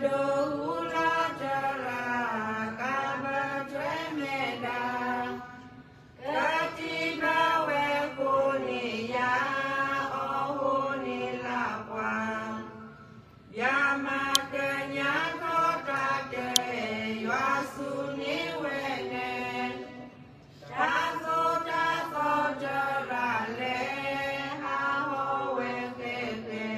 ဒိၣ်ဟူလီၤတရၣ် ကးဘၢထွဲမဲာ်ဒၣ်, ကတံၤဘၢဝဲကိးန့ၢ်ယၤ, အီၣ်ဟိန့ၢ်လၢပှၤ, ယမၤကညးထီၣ်တၢ်တဲ, ယွၤဆူၣ်န့ၢ်ဝဲနဲ, တၢ်သိၣ်တၢ်သီတရၣ်လဲၤ, ဟးဟီဝဲဃဲဃဲ,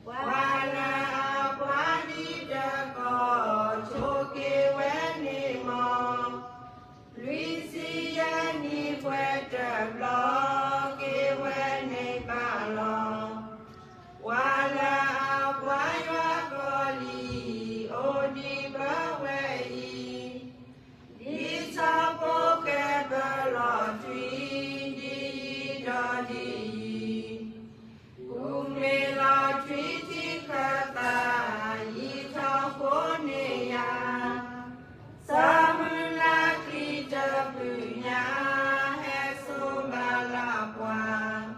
ပှၤလၢအပှၤဒ်တကီၢ်, ဆိးက့ၤဝဲန့ၣ်မီၢ်, လွံၢ်ဆံယဲၢ်နံၣ်ပှဲၤတဘျီ, က့ၤဝဲန့ၣ်ပာ်လီၤ, ပှၤလၢအပှၤယွၤကီၢ်လံ, အိၣ်ဒံးပဝဲအံၤ, ဒ်ထီဘိကဲဘၢလီၤထွံ, ဒ်အံၤဒီးဒ်အံၤ, ကူၣ်မ့ၢ်လီၤထွံထံခၢၣ်သး, ယံာ်ထီၣ်ဃိန့ၢ်ယၤ, စီၤမုၢ်လၢ်ချံတဖုညါ, ဟဲစိာ်ဘၣ်လၢပှၤ,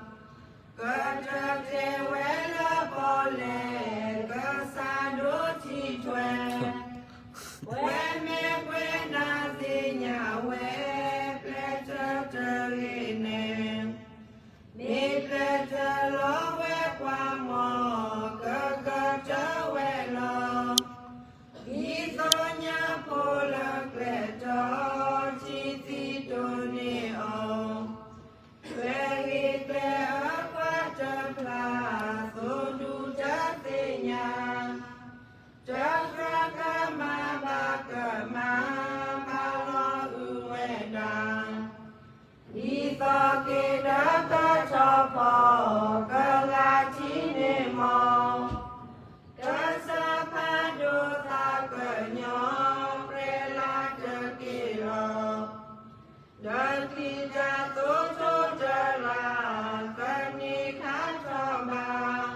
ကတၢၢ်တဲဝဲလၢပီၣ်လဲၣ်, ကစၢ်ဒိၣ်ထံၣ်ထွဲ, ပှၤမ့ၢ်ပှဲၤနၤသ့ၣ်ညါဝဲ, ပျဲၢ်တၢၢ်တဂ့ၤန့ၣ်, မ့ၢ်ပျဲၢ်တၢၢ်လီၤဝဲပှၤမီၢ်, ကကတၢၢ်ဝဲလီၤ, ဒ်သိးညါဖိလၢကျဲတီ, ထံသံတိၢ်န့ၢ်အီၤ, ကျဲဂ့ၤကျဲအၢပှၤတဖျါ, သိၣ်ဒူတၢ်သ့ၣ်ညါ, တကြၢးကမၤဘၣ်ကမၤ, ဘၣ်လီၤအုၣ်ဝဲဒၣ်, ဒ်သိးက့ၤဒီးကထီၣ်ဖီ, ကလးထံန့ၣ်မီၢ်, ကစၢ်ဖးဒိၣ်သးကညီ, ပြဲလၢတက့ၢ်လီၤ, ဒီးချံတၢ်သိၣ်ထိတရၣ်, သန့ၤခါထီၣ်ဘၣ်,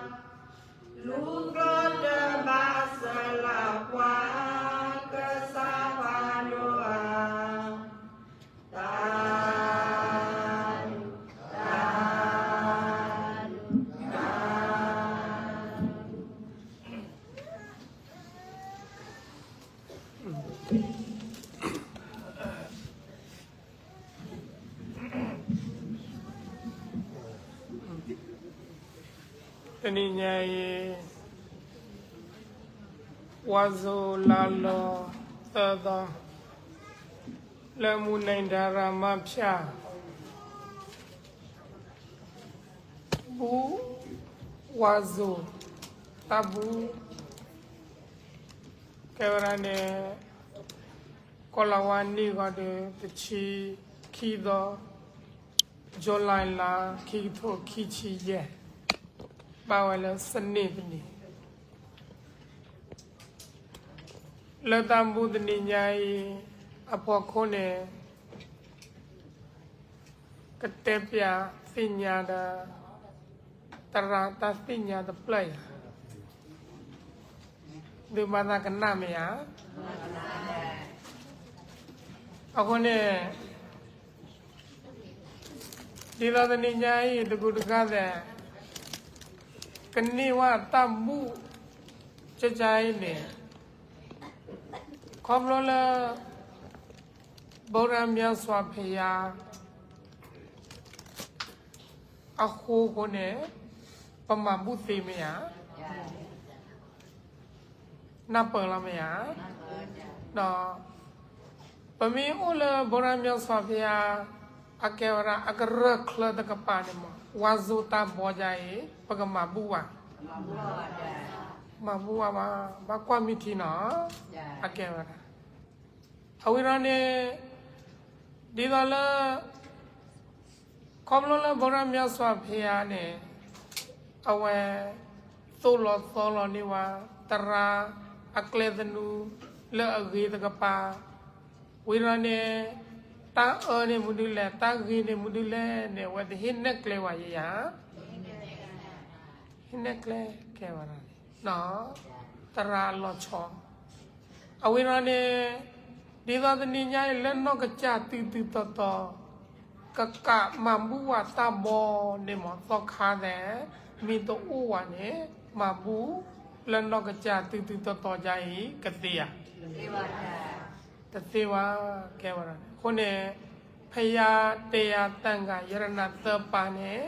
လူၤကျိၤတဘၣ်စၢၤလၢပှၤ, ကစၢ်ဖးဒိၣ်ဧၢ, တၢ် တနံၤညါအံၤ, ဝါစိၤလါလီၤသၢသီ, လၢမုၢ်နံၤဒါရၤမါဖၠၣ် ဘူၣ်, ဝါစိၤ, တၢ်ဘူၣ်, ကဲဝဲဒၣ်န့ၣ် ကီၢ်လၤဝါနံၣ်ဂီၤဒီး တဆံခံသီ, July လါ ခံကထိခံဆံယဲၢ်, ဘၣ်ဝဲလၢစနေတနံၤ, လၢတၢ်ဘူၣ်တနံၤညါအံၤ အဖီခိၣ်န့ၣ် ကတဲပၠးသ့ၣ်ညါဒီး သရၣ်တၢ်သ့ၣ်ညါတဖျၢၣ်ယၤ, သုဘၣ်သးကနၣ်မ့ၢ်ဧါ. အဃိန့ၣ် ဒ်သိးတနံၤညါအံၤ တကူတကၤသဲး ကန့ၢ်ဝဲတၢ်ဘူၣ် ကကါအံၤန့ၣ် ခီဖျိလၢ ဗုဒ္ဓမြတ်စွာဘုရား အဃိဃိန့ၣ် ပမၤဘူၣ်သ့မ့ၢ်ဧါ. နၢ်ပၢၢ်လီၤမ့ၢ်ဧါ. ဒီး ပမ့ၢ်အိၣ်လၢ ဗုဒ္ဓမြတ်စွာဘုရား အကဲဝဲဒၣ် အကရၢၢ်ချၢတကပၤန့ၣ်မး ဝါစိၤတၢ်ဘီကါအံၤ ပကမၤဘူၣ်ဘၣ်. မၤဘူၣ်ဘၣ်ဘၣ်, ဘၣ်ကွၢ်မံထံနီၤ. အကဲဝဲဒၣ် အဝံၤဒီးန့ၣ် ဒ်သိးလၢ ခီဖျိလၢ ဗုဒ္ဓမြတ်စွာဘုရားန့ၣ် အဝဲ သိၣ်လီၤသီလီၤန့ၢ်ဝဲ သရၣ်အကျဲသနူ လၢအဂ့ၤတကပၤ, ဝံၤဒီးန့ၣ် တၢ်အၢန့ၣ်မနုၤလဲၣ် တၢ်ဂ့ၤန့ၣ်မနုၤလဲၣ်န့ၣ် အဝဲတဟ့ၣ်နဲၣ်ကျဲဝဲယၤ. ဟ့ၣ်နဲၣ်ကျဲကဲဝဲဒၣ်န့ၣ် သရၣ်အလီၤဆီ အဝံၤဒီးန့ၣ် ဒ်သိးတနံၤညါအံၤ လၢနီၢ်ကစၢ်တုၤတုၤတီၤတီၤ ကကးမၤဘူၣ်ဝဲတၢ်ဘီန့ၣ်မး သီခါသဲး မ့ၢ်တအိၣ်ဝဲန့ၣ် မၤဘူၣ် လၢနီၢ်ကစၢ်တုၤတုၤတီတီဒ်အံၤ ကသ့ဧါ. တသ့ဘၣ်, ကဲဝဲဒၣ်န့ၣ်. အဃိန့ၣ် ဖယၤ တယၤ သံဃာ် ယရနၤသၢပါးန့ၣ်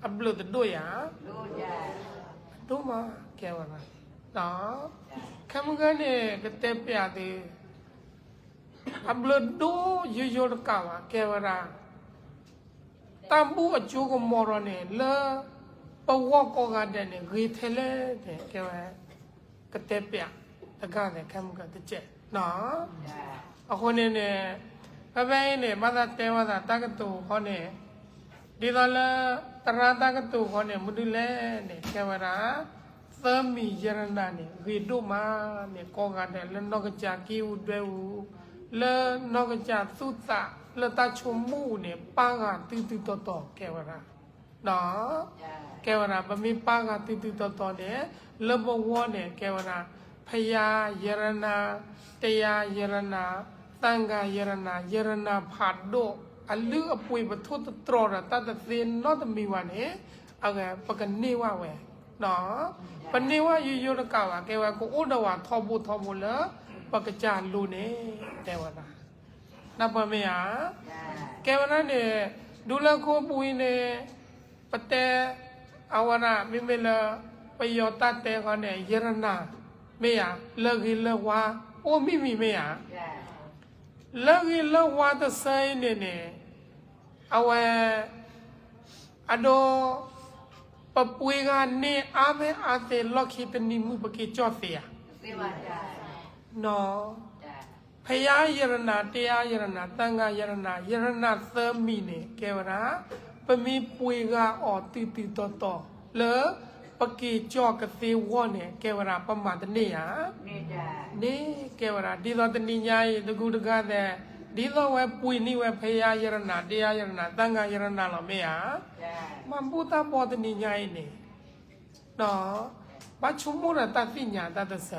အဘျုးတဒိၣ်ဧါ. အဒိၣ်မး ကဲဝဲဒၣ်. ခဲမုၢ်ဂၤန့ၣ် ကတဲပျးသု အဘျုးဒိၣ်ယိယိတကးဘၣ် ကဲဝဲဒၣ် တၢ်ဘူၣ်အစိကမီၤဒီးန့ၣ် လၢပဂီၢ်ကိးဂၤဒဲးန့ၣ် ဂ့ၤထဲလဲၣ်န့ၣ် ကဲဝဲ ကတဲပျးတဂၤန့ၣ် ခဲမုၢ်ဂၤတကဲး. အဃိန့ၣ်န့ၣ် ဖဲဖဲအံၤန့ၣ် ဘၣ်သးတဲဝဲသးတၢ်ကတိၤဃီန့ၣ် ဒ်သိးလၢ သရၣ်တၢ်ကတိၤဃီန့ၣ် မနုၤလဲၣ်န့ၣ် ကဲဝဲဒၣ် သၢမံၤယရနၤန့ၣ် ဂ့ၤဒိၣ်မးန့ၣ် ကိးဂၤဒဲးလၢနီၢ်ကစၢ်ကံၢ်အူဒွဲၣ်အူ လၢနီၢ်ကစၢ်သူၣ်သးလၢတၢ်ဆိကမိၣ်အူန့ၣ် ပာ်ဂၤတုၤတုၤတီတီ ကဲဝဲဒၣ် ကဲဝဲဒၣ် ပမ့ၢ်ပာ်ဂၤတုၤတုၤတီတီန့ၣ် လၢပဂီၢ်န့ၣ် ကဲဝဲဒၣ် ဖယၤယရနၤ, တယၤယရနၤ, သံဃာ်ယရနၤ, ယရနၤဖးဒိၣ် အလုၢ်အပှ့ၤပထိၣ်သတြီၤဒီး တၢ်တသ့နီတမံၤဘၣ်န့ၣ် အဝဲပကန့ၢ်ဘၣ်ဝဲ, ပန့ၢ်ဘၣ်ယိယိတကးဘၣ် ကဲဝဲကအိၣ်ဒီးဝဲထီဘိထီဘိလၢ ပကစၢ်လိၤန့ၣ် တဲဝဲဒၣ် နၢ်ပၢၢ်မ့ၢ်ဧါ. ကဲဝဲဒၣ်န့ၣ် ဒူလၢခိပူၤအံၤန့ၣ် ပတဲ အဝဲဒၣ် မ့မ့ၢ်လၢ ပယီၤတၢ်တဲဃီန့ၣ် ယရနၤ မ့ၢ်ဧါ, လၢဂ့ၤလၢဝါ အိၣ်မံၤမံၤမ့ၢ်ဧါ. လၢဂ့ၤလၢဝါတဆၢအံၤန့ၣ်န့ၣ် အဝဲ အဒိ ပပှ့ၤဂၤန့ၢ်အါမ့ၢ်အါသ့ လီၢ်ခံတနံၤမုၢ်ပက့ၤကၠီၣ်သ့ဧါ. နီၢ် ဖယါယရနၤ, တယါယရနၤ, သံဃာယရနၤ, ယရနၤသၢမံၤန့ၣ် ကဲဝဲဒၣ် ပမ့ၢ်ပှ့ၤဂၤအီၤတုၤတုၤတီၤတီၤ လၢ ပက့ၤကၠီၣ်ကသ့ဝီန့ၣ် ကဲဝဲဒၣ် ပမၤတန့ၢ်ဧါ. န့ၣ်ကဲဝဲဒၣ် ဒ်သိးတနံၤညါအံၤ တဂုၤတဂၤသဲး ဒ်သိးဝဲပှ့ၤန့ၢ်ဝဲဖယါယရနၤ, တယါယရနၤ, သံဃာယရနၤလီၤမ့ၢ်ဧါ. မၤဘူၣ်တၢ်ဘီတနံၤညါအံၤန့ၣ် ဘၣ်ဆိကမိၣ်ဒီးတၢ်သ့ၣ်ညါတၢ်တဆၢ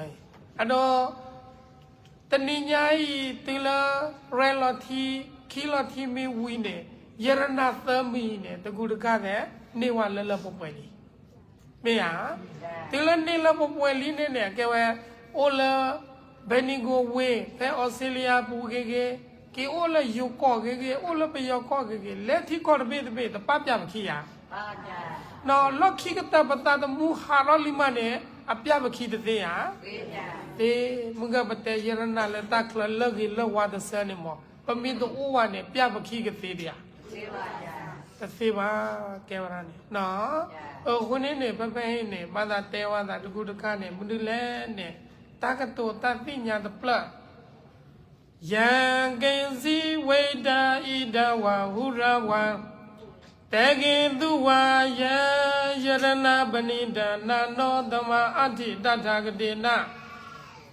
အံၤ အဒိ တနံၤညါအံၤ တုၤလၢ ရဲၣ်လီၤထံ ခံလီၤထံမ့ၢ်ဝံၤန့ၣ် ယရနၤသၢမံၤန့ၣ် တဂုၤတဂၤသဲး န့ၢ်ဝဲလၢလၢပှဲၤပှဲၤလံ မ့ၢ်ဧါ. တုၤလၢန့ၢ်လၢပှဲၤပှဲၤလံန့ၣ်န့ၣ် အကဲဝဲ အိၣ်လၢ ဘဲနံၤကိၤဝ့ၢ် ဖဲအီစထြ့လယါပူၤဂ့ၤဂ့ၤ, က့ၤအိၣ်လၢယိၤကီၢ်ဂ့ၤဂ့ၤ, အိၣ်လၢပယီၤကီၢ်ဂ့ၤဂ့ၤ, လဲၤထံကီၢ်တဘ့ၣ်တဘ့ၣ် တပာ်ပျၢ်ပခံဧါ. နီၢ် လီၢ်ခံကတၢၢ်ပသးသမူဟးထီၣ်လံမးန့ၣ် အပျၢ်ပခံတသ့ဧါ. သ့ မုၢ်ဂၤပတဲယရနၤလၢတၢ်ချၢလၢဂ့ၤလၢဝါတဆၢန့ၣ်မး ပမ့ၢ်တအိၣ်ဝဲန့ၣ် ပျၢ်ပခံကသ့ဒံးဧါ. တသ့ဘၣ် ကဲဝဲဒၣ်န့ၣ် အဃိန့ၣ်န့ၣ် ဖဲဖဲအံၤန့ၣ် ဘၣ်သးတဲဝဲသးတဂုၤတခါန့ၣ် မနုၤလဲၣ်န့ၣ် တၢ်ကတိၤတၢ်သ့ၣ်ညါတဖျၢၣ် ယံကိစံးဝံဒံး အံဒံးဝါ ဟူရံဝါ သဂ့ၤသုဝါယံ ယရနပဏိတံ နၤနီတမံၤအထံၣ် တထဂတ့န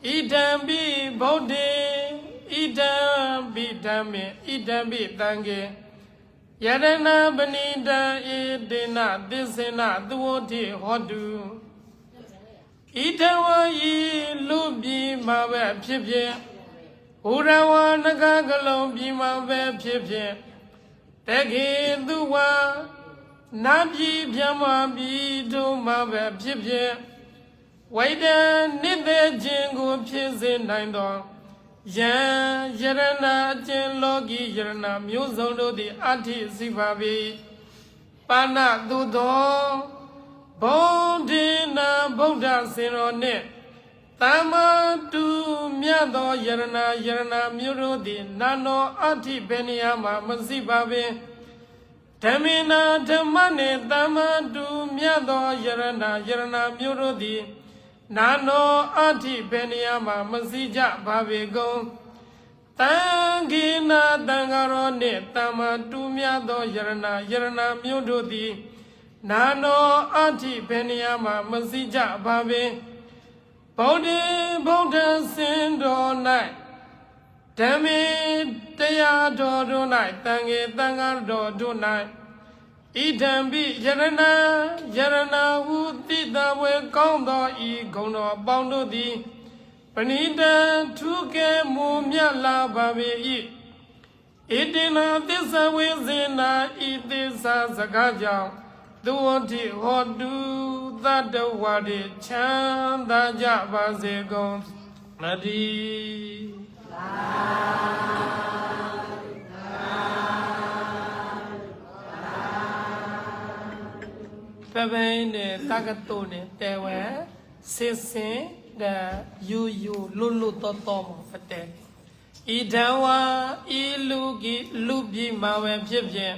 အံဒံးဘံ ဗုဒ္ဓံ အံဒံးဘံ ဓမ္မံ အံဒံးဘံ သံဃံ ယရနပဏိတံ အံဒံးန ဒ့းစ့န သုဝတံ ဟောတု အံဒံးဝါ ယံလူၤဘံမၤဝဲ ဖြစ်ဖြစ် ဟူရံဝါ နှစ်ခါကလုံး ဘံမၤဝဲ ဖြစ်ဖြစ် သဂ့ၤသုဝါ နဘံ ဗျမဘံ ဒိမၤဝဲ ဖြစ်ဖြစ် ဝံဒံး နှစ်သက်ခြင်းကို ဖြစ်စေနိုင်သော ယံ ယရန အကျဉ်း လောကီးယရန မျိုးစုံတို့သည် အဋ္ဌိ စံးပါပေ၏။ ပဏ သို့သော် ဗုဒ္ဓံ န ဗုဒ္ဓ စင်တော်နှင့် သမ တူမြတ်သော ယရန ယရနမျိုးတို့သည် နၤနီ အဋ္ဌိ ဘယ်နေရာမှာ မစံးပါပေ။ ဓမ္မံ န ဓမ္မနှင့် သမ တူမြတ်သော ယရန ယရနမျိုးတို့သည် နၤနီ အဋ္ဌိ ဘယ်နေရာမှာ မစံးကြပါပေကုန်။ သံဃံ န သံဃာတော်နှင့် သမ တူမြတ်သော ယရန ယရနမျိုးတို့သည် နၤနီ အဋ္ဌိ ဘယ်နေရာမှာ မစံးကြပါပေ။ ဗုဒ္ဓံ ဗုဒ္ဓ စင်တော်၌ ဓမ္မံ တရားတော်တို့၌ သံဃံ သံဃာတော်တို့၌ အံဒံးဘံ ယရန ယရနဟု သိသးဝဲကောင်းသော ဤဂုဏ်တော်အပေါင်းတို့သည် ပဏိတံ ထူးကဲမွန်မြတ်လာပါပေ၏။ အံဒံးန သစ္စာဝေဇေန ဤသစ္စာစကားကြောင့် သူ့အိၣ်ထံးဟီၣ်ဒူသၣ်တဝၢဒီး ချမ်းသာကြပါစေကုန်သတည်း. ဖဲဖဲအံၤန့ၣ် တၢ်ကတိၤန့ၣ် တဲဝဲ စ့စ့ ဒီး ယိယိလိၣ်လိၣ်တီတီမး ပတဲန့ၣ် အံၤတဝါ အံၤလူကံ လူပြည်မှာပဲဖြစ်ဖြစ်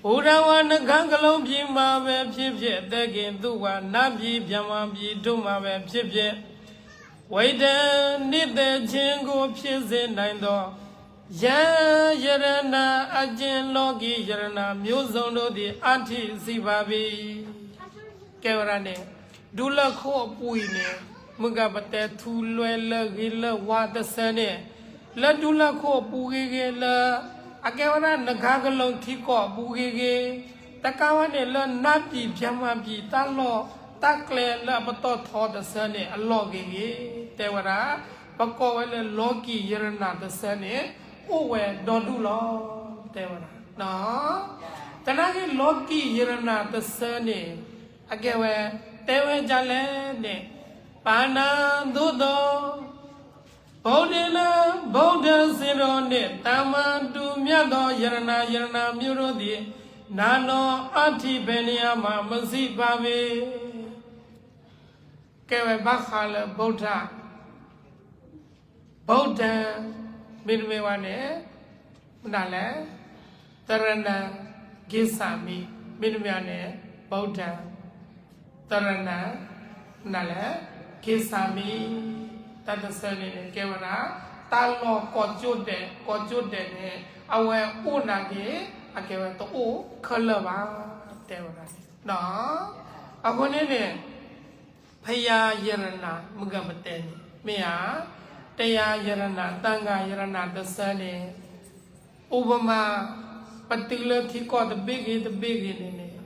ဘူတဝါ နှခမ်းကလုံးပြည်မှာပဲဖြစ်ဖြစ် သဲက့ၤသူဝါ နပြည် ဗမာပြည်တို့မှာပဲဖြစ်ဖြစ် ဝိတ္တန်နှစ်သက်ခြင်းကိုဖြစ်စေနိုင်သော ယဟန်ရတနာ အကျင့်လောကီးရတနာမျိုးစုံတို့သည် အဋ္ဌိစံပါပေ ကဲဝဲဒၣ်န့ၣ် ဒူလၢၢ်ခိၣ်အပူၤအံၤန့ၣ် မုၢ်ဂၤပတဲထူလွဲလၢဂ့ၤလၢဝါတဆၢန့ၣ် လၢဒူလၢၢ်ခိၣ်အပူၤဂ့ၤဂ့ၤ လၢအကဲဝဲဒၣ် နှခမ်းကလုံး ထံကီၢ်အပူၤဂ့ၤဂ့ၤ တကးဝဲန့ၣ် လၢ နပြည် ဗမာပြည် တၢ်လီၢ်တၢ်ကျဲလၢအပတီၢ်ထီတဆၢန့ၣ် အလီၢ်ဂ့ၤဂ့ၤ တဲဝဲဒၣ် ပကိးဝဲလၢ လောကီးရတနာ တဆၢန့ၣ် အိၣ်ဝဲဒီဒူၣ်လီၤ တဲဝဲဒၣ် သနာ်က့ လောကီးရတနာ တဆၢန့ၣ် အကဲဝဲ တဲဝဲဒ်လဲၣ်န့ၣ် ပါဏာသို့သော ဗုဒ္ဓေန ဗုဒ္ဓဆင်တော်နှင့် သမ္မာတူမြတ်သော ယရတနာ ယရတနာမျိုးတို့သည် နာနောအဋ္ဌိ ဘယ်နေရာမှာ မရှိပါပေ ကဲဝဲဘၣ်ဃးလၢ ဗုဒ္ဓ ဗုဒ္ဓံ မ့တမ့ၢ်ဘၣ်န့ၣ် မနုၤလဲၣ် သရဏံ ဂစ္ဆာမိ မ့တမ့ၢ်ဘၣ်န့ၣ် ဗုဒ္ဓံ သရဏံ မနုၤလဲၣ် ဂစ္ဆာမိ တၢ်တဆၢန့ၣ်န့ၣ် ကဲဝဲဒၣ် တၢ်လီၢ်ကိးကၠိဒဲး ကိးကၠိဒဲးန့ၣ် အဝဲအိၣ်နာ်က့ အကဲဝဲတအိၣ်ခဲလၢာ်ဘၣ် တဲဝဲဒၣ်န့ၣ် အဃိန့ၣ်န့ၣ် ဖယၤယရနၤ မုၢ်ဂၤပတဲန့ၣ် မ့ၢ်ဧါ, တယၤယရနၤ သံဃာယရနၤ တဆၢန့ၣ် ဥပမာ ပတုၤလၢထံကီၢ်တဘ့ၣ်ဂ့ၤတဘ့ၣ်ဂ့ၤန့ၣ်န့ၣ်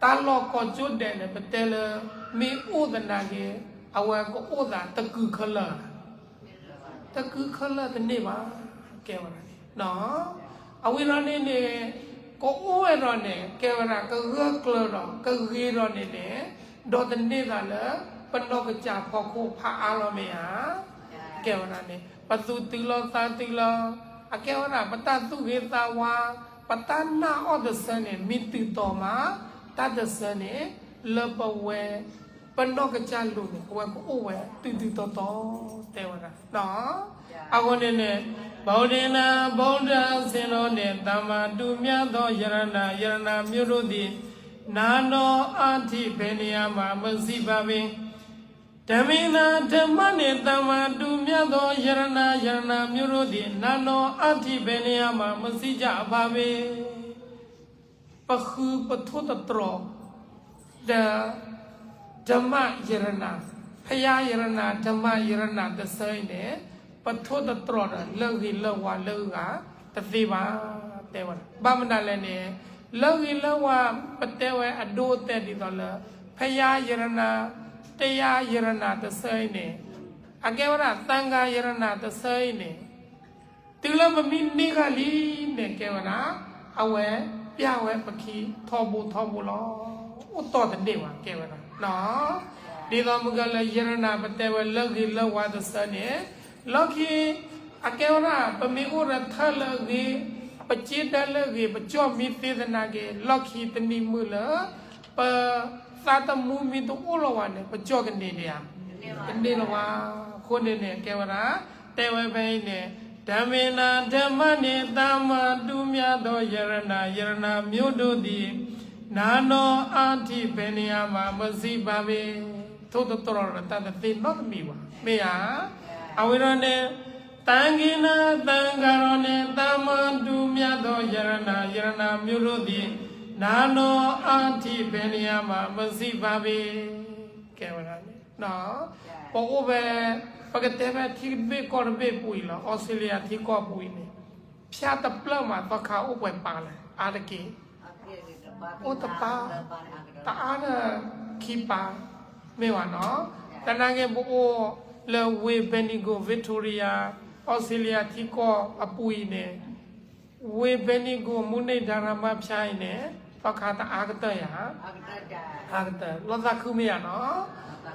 တၢ်လီၢ်ကိးကၠိဒဲးန့ၣ် ပတဲလၢ မ့ၢ်အိၣ်သနာ်က့ အဝဲကအိၣ်သးတကုာ်ခဲလၢာ်ဧါ တကုာ်ခဲလၢာ်တန့ၢ်ဘၣ် ကဲဝဲဒၣ်န့ၣ် အဝံၤဒီးန့ၣ်န့ၣ် ကအိၣ်ဝဲဒီးန့ၣ် ကဲဝဲဒၣ် ကဂၢၢ်ကျၢၤဒီး ကဂ့ၤဒီးန့ၣ်န့ၣ် ဒီးတန့ၢ်သးလၢ ပနီၢ်ကစၢ်ဖီခိၣ်ဖးအါလီၤမ့ၢ်ဧါ, ကဲဝဲဒၣ်န့ၣ် ပသူၣ်တုၤလီၤသးတုၤလီၤ အကဲဝဲဒၣ် ပတၢ်သူၣ်ဂ့ၤသးဝါ ပတၢ်နာ်အီၤတဆၢန့ၣ် မ့ၢ်တုၤတီၤမး တၢ်တဆၢန့ၣ် လၢပဝဲ ပနီၢ်ကစၢ်လိၤန့ၣ် အဝဲကအိၣ်ဝဲတုၤတုၤတီၤတီၤ တဲဝဲဒၣ် အဃိန့ၣ်န့ၣ် ဗုဒ္ဓေန ဗုဒ္ဓဆင်တော်နှင့် သမ္မာတူမြတ်သော ယရတနာ ယရတနာမျိုးတို့သည် နာနောအဋ္ဌိ ဘယ်နေရာမှာ မရှိပါပေ ဓမ္မေန ဓမ္မနှင့် သမ္မာတူမြတ်သော ယရတနာ ယရတနာမျိုးတို့သည် နာနောအဋ္ဌိ ဘယ်နေရာမှာ မရှိကြပါပေ ပဃုပထိၣ်သတြီၤ ဒီး ဓမ္မယရနၤ ဖယၤယရနၤ ဓမ္မယရနၤ တဆၢအံၤန့ၣ် ပထိၣ်သတြီၤဒီး လၢဂ့ၤလၢဝါလၢအဂၤတသ့ဘၣ် တဲဝဲဒၣ် ဘၣ်မနုၤလဲၣ်န့ၣ် လၢဂ့ၤလၢဝါ ပတဲဝဲအဒိအတဲာ်ဒ်သိးလၢ ဖယၤယရနၤ တယၤယရနၤ တဆၢအံၤန့ၣ် အကဲဝဲဒၣ် သံဃာယရနၤ တဆၢအံၤန့ၣ် တုၤလၢပမ့ၢ်န့ၢ်ဃာ်လံန့ၣ် ကဲဝဲဒၣ် အဝဲပျၢ်ဝဲပခံထီဘိထီဘိလီၤ. အိၣ်တီၢ်တန့ၢ်ဘၣ် ကဲဝဲဒၣ် ဒ်သိးမုၢ်ဂၤလၢယရနၤ ပတဲဝဲလၢဂ့ၤလၢဝါတဆၢန့ၣ် လီၢ်ခံ အကဲဝဲဒၣ် ပမ့ၢ်အိၣ်ဒီးထၢၣ်လၢအဂ့ၤ ပစ့တၢ်လၢအဂ့ၤ ပကၠီၣ်မံသ့သနာ်က့ လီၢ်ခံတနံၤမုၢ်လၢ ပသးသမူမ့ၢ်တအိၣ်လီၤဝဲန့ၣ် ပကၠီၣ်ကန့ၢ်ဒံးဧါ တန့ၢ်လၢၤဘၣ်. အဃိန့ၣ်န့ၣ် ကဲဝဲဒၣ် တဲဝဲဖဲအံၤန့ၣ် ဓမ္မေန ဓမ္မနှင့် သမ္မာတူမြတ်သော ယရတနာ ယရတနာမျိုးတို့သည် နာနောအဋ္ဌိ ဘယ်နေရာမှာ မရှိပါပေ ထိၣ်သတြီၤဒီးတၢ်တသ့နီတမံၤဘၣ် မ့ၢ်ဧါ. အဝံၤဒီးန့ၣ် သံဃေန သံဃာတော်နှင့် သမ္မာတူမြတ်သော ယရတနာ ယရတနာမျိုးတို့သည် နာနောအဋ္ဌိ ဘယ်နေရာမှာ မရှိပါပေ ကဲဝဲဒၣ်န့ၣ် ပအိၣ်ဖဲ ပကတဲဖဲထံတဘ့ၣ်ကီၢ်တဘ့ၣ်ပူၤအံၤလီၤ အီစထြ့လယါထံကီၢ်ပူၤအံၤန့ၣ် ဖၠၣ်တပျၢၣ်မးသီခါအိၣ်ပှဲၤပာ်လဲၣ် အါတက့ၢ် အိၣ်တပာ် တအါဒီးခံပာ် မ့ၢ်ဘၣ်နီၤ သနာ်က့ပအိၣ်လၢ ဝ့ၢ်ဘဲနံၣ်ကိၣ် Victoria အီစထြ့လယါထံကီၢ်အပူၤအံၤန့ၣ် ဝ့ၢ်ဘဲနံၣ်ကိၣ် မူးနိၣ်ဒါရၤမါဖၠါအံၤန့ၣ် သီခါတအါကတၢၢ်ယၤ, အါကတၢၢ် လီၤသးခုမ့ၢ်ယၤနီၤ,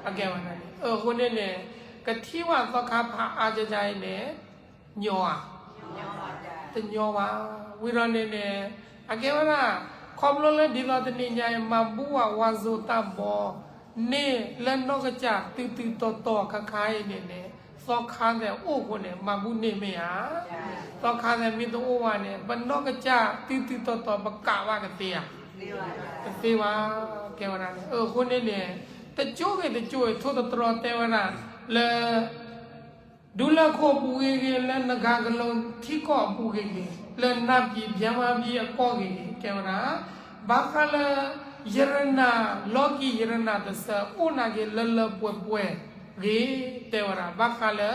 အကဲဝဲဒၣ်န့ၣ် အဃိန့ၣ်န့ၣ် ကထံၣ်ဝဲသီခါဖးအါကကါအံၤန့ၣ် ညီဧါ, တညီဘၣ်, ဝံၤဒီးန့ၣ်န့ၣ် အကဲဝဲဒၣ် ခီဖျိလၢဒ်သိးတနံၤညါအံၤ မၤဘူၣ်ဝဲဝါစိၤတၢ်ဘီ န့ၣ်လၢနီၢ်ကစၢ်တုၤတုၤတီၤတီၤခါခါအံၤန့ၣ်န့ၣ် သီခါသဲးအိၣ်ဃိန့ၣ် မၤဘူၣ်န့ၢ်မ့ၢ်ဧါ, သီခါသဲးမ့ၢ်တအိၣ်ဘၣ်န့ၣ် ပနီၢ်ကစၢ်တုၤတုၤတီၤတီၤ ပကးဘၣ်ကသ့ဧါ, တသ့ဘၣ်, ကဲဝဲဒၣ်န့ၣ် အဃိန့ၣ်န့ၣ် တကၠိဂ့ၤတကၠိဂ့ၤ ထိၣ်သတြီတဲဝဲဒၣ်လၢ ဒူလၢၢ်ခိၣ်ပူၤဂ့ၤဂ့ၤ လၢနဂၤကလူးထံကီၢ်အပူၤဂ့ၤဂ့ၤ, လၢနၢ်ပံၤဖၠါမါပံၤအကီၢ်ဂ့ၤဂ့ၤ ကဲဝဲဒၣ် ဘၣ်ဃးလၢ ယရနၤ လီၢ်ကံယရနၤတဆၢ အိၣ်နာ်က့ၤလၢလၢပှဲၤပှဲၤဂ့ၤ တဲဝဲဒၣ် ဘၣ်ဃးလၢ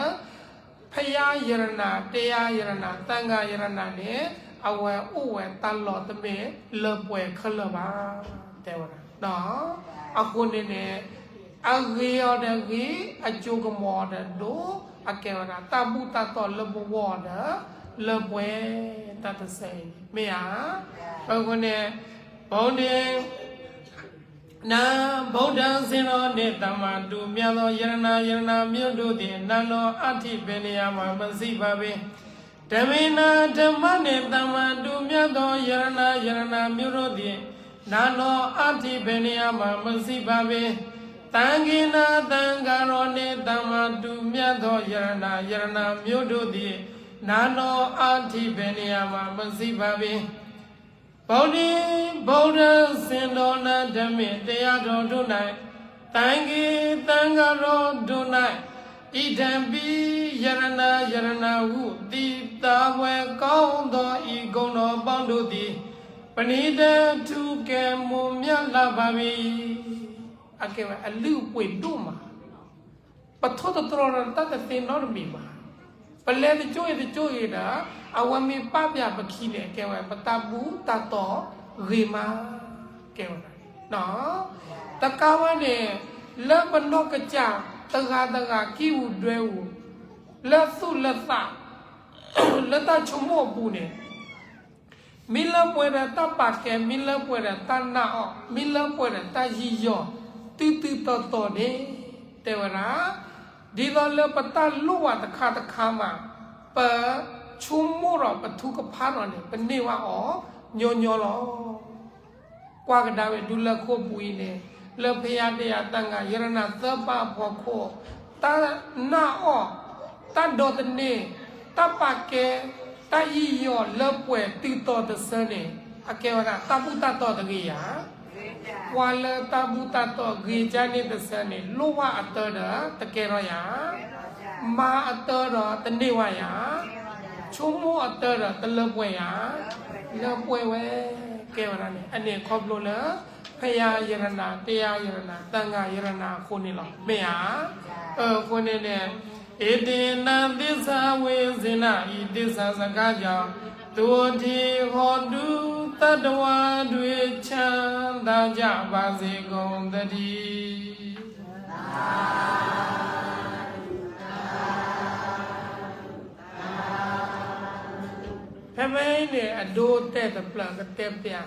ဖယါယရနၤ တယါယရနၤ သၣ်ဂၤယရနၤန့ၣ် အဝဲအိၣ်ဝဲတၢ်လီၢ်တမ့ၢ်လၢပှဲၤခဲလၢာ်ဘၣ် တဲဝဲဒၣ် အဃိန့ၣ်န့ၣ် အဂ့ၤအီၤဒီးဂ့ၤ, အစိကမီၤအီၤဒီးဒိၣ်, အကဲဝဲဒၣ်တၢ်ဘူၣ်တၢ်တီၢ်လၢပဂီၢ်ဒီး လၢပှဲၤတၢ်တဆၢအံၤန့ၣ် မ့ၢ်ဧါ. အဃိန့ၣ် ဗုဒ္ဓံ န ဗုဒ္ဓံ စင်တော်နှင့် သမ္မာတူဝ်မျၢ်သော ယရန ယရနမျိုးတို့သည် နာနောအဋ္ဌိ ဘယ်နေရာမှာ မရှိပါပေ။ ဓမ္မေန ဓမ္မနှင့် သမ္မာတူဝ်မျၢ်သော ယရန ယရနမျိုးတို့သည် နာနောအဋ္ဌိ ဘယ်နေရာမှာ မရှိပါပေ။ သံဃေန သံဃာတော်နှင့် သမ္မာတူဝ်မျၢ်သော ယရန ယရနမျိုးတို့သည် နာနောအဋ္ဌိ ဘယ်နေရာမှာ မရှိပါပေ။ ဗုဒ္ဓံ ဗုဒ္ဓံ စင်တော်နှင့် ဓမ္မေ တရားတော်တို့၌ သံဃေ သံဃာတော်တို့၌ ဣဒံပိ ယရန ယရန ဟု သိသာဝဲကောင်းသော ဤဂုဏ်တော်ပေါင်းတို့သည် ပဏိတံ ထူးကဲမွန်မြတ်လှပါပေ။ အကဲဝဲ အလုၢ်အပှ့ၤဒိၣ်မး ပထိၣ်သတြီၤဒီးတၢ်တသ့နီတမံၤဘၣ်. ပလဲၤတကၠိအံၤတကၠိအံၤဒီး အဝဲမ့ၢ်ပာ်ပၠးပခံန့ၣ် အကဲဝဲ ပတၢ်ဘူၣ်တၢ်တီၢ်ဂ့ၤမး ကဲဝဲဒၣ် တကးဝဲန့ၣ် လၢပနီၢ်ကစၢ်တဂၤတဂၤ ကံၢ်အူဒွဲအူ လၢသူၣ်လၢသး လၢတၢ်ဆိကမိၣ်အပူၤန့ၣ် မ့ၢ်လၢပှဲၤဒီးတၢ်ပာ်ကဲ မ့ၢ်လၢပှဲၤဒီးတၢ်နာ်အီၤ မ့ၢ်လၢပှဲၤဒီးတၢ်ယူးယီၣ် တုၤတုၤတီၤတီၤန့ၣ် တဲဝဲဒၣ် ဒ်သိးလၢပတၢ်လိၣ်ဘၣ်တခါတခါမး ပဆိကမိၣ်ဒီးပထုကဖၣ်ဒီးန့ၣ် ပန့ၢ်ဘၣ်အီၤညီညီလီၤ. ကွၢ်ကဒါဝဲဒူလၢၢ်ခိၣ်ပူၤအံၤန့ၣ် လၢဖဲယါတယါသၣ်ဂၤ ယရနၤသၢပၢ်အဖီခိၣ် တၢ်နာ်အီၤ တၢ်ဒိးသန့ၤ တၢ်ပာ်ကဲ တၢ်ယူးယီၣ်လၢပှဲၤတုၤတီၤတဆၢန့ၣ် အကဲဝဲဒၣ်တၢ်ဘူၣ်တၢ်တီၢ်တဂ့ၤယၤ ပှၤလၢတၢ်ဘူၣ်တၢ်တီၢ်ဂ့ၤကၢ်န့ၣ်တဆၢန့ၣ် လိၣ်ဘၣ်အတၢ်ဒီးတကဲထီၣ်ယၤ, မၤအတၢ်ဒီးတန့ၢ်ဘၣ်ယၤ, ဆိကမိၣ်အတၢ်ဒီးတလၢပှဲၤယၤ, လၢပှဲၤဝဲ ကဲဝဲဒၣ်န့ၣ် အန့ၣ်ခီဖျိလၢ ဖယါယရနၤ တယါယရနၤ သၣ်ဂၤယရနၤအဃိန့ၣ်လီၤ မ့ၢ်ဧါ. အဃိန့ၣ်န့ၣ် ဧတေန သစ္စာဝေဇေန ဤသစ္စာစကားကြောင့် သုဝတ္ထိ ဟောတု သတ္တဝါတွေ ချမ်းသာကြပါစေကုန်သတည်း. ဖဲဖဲအံၤန့ၣ် အဒိတဲာ်တဖျၢၣ်ကတဲပျး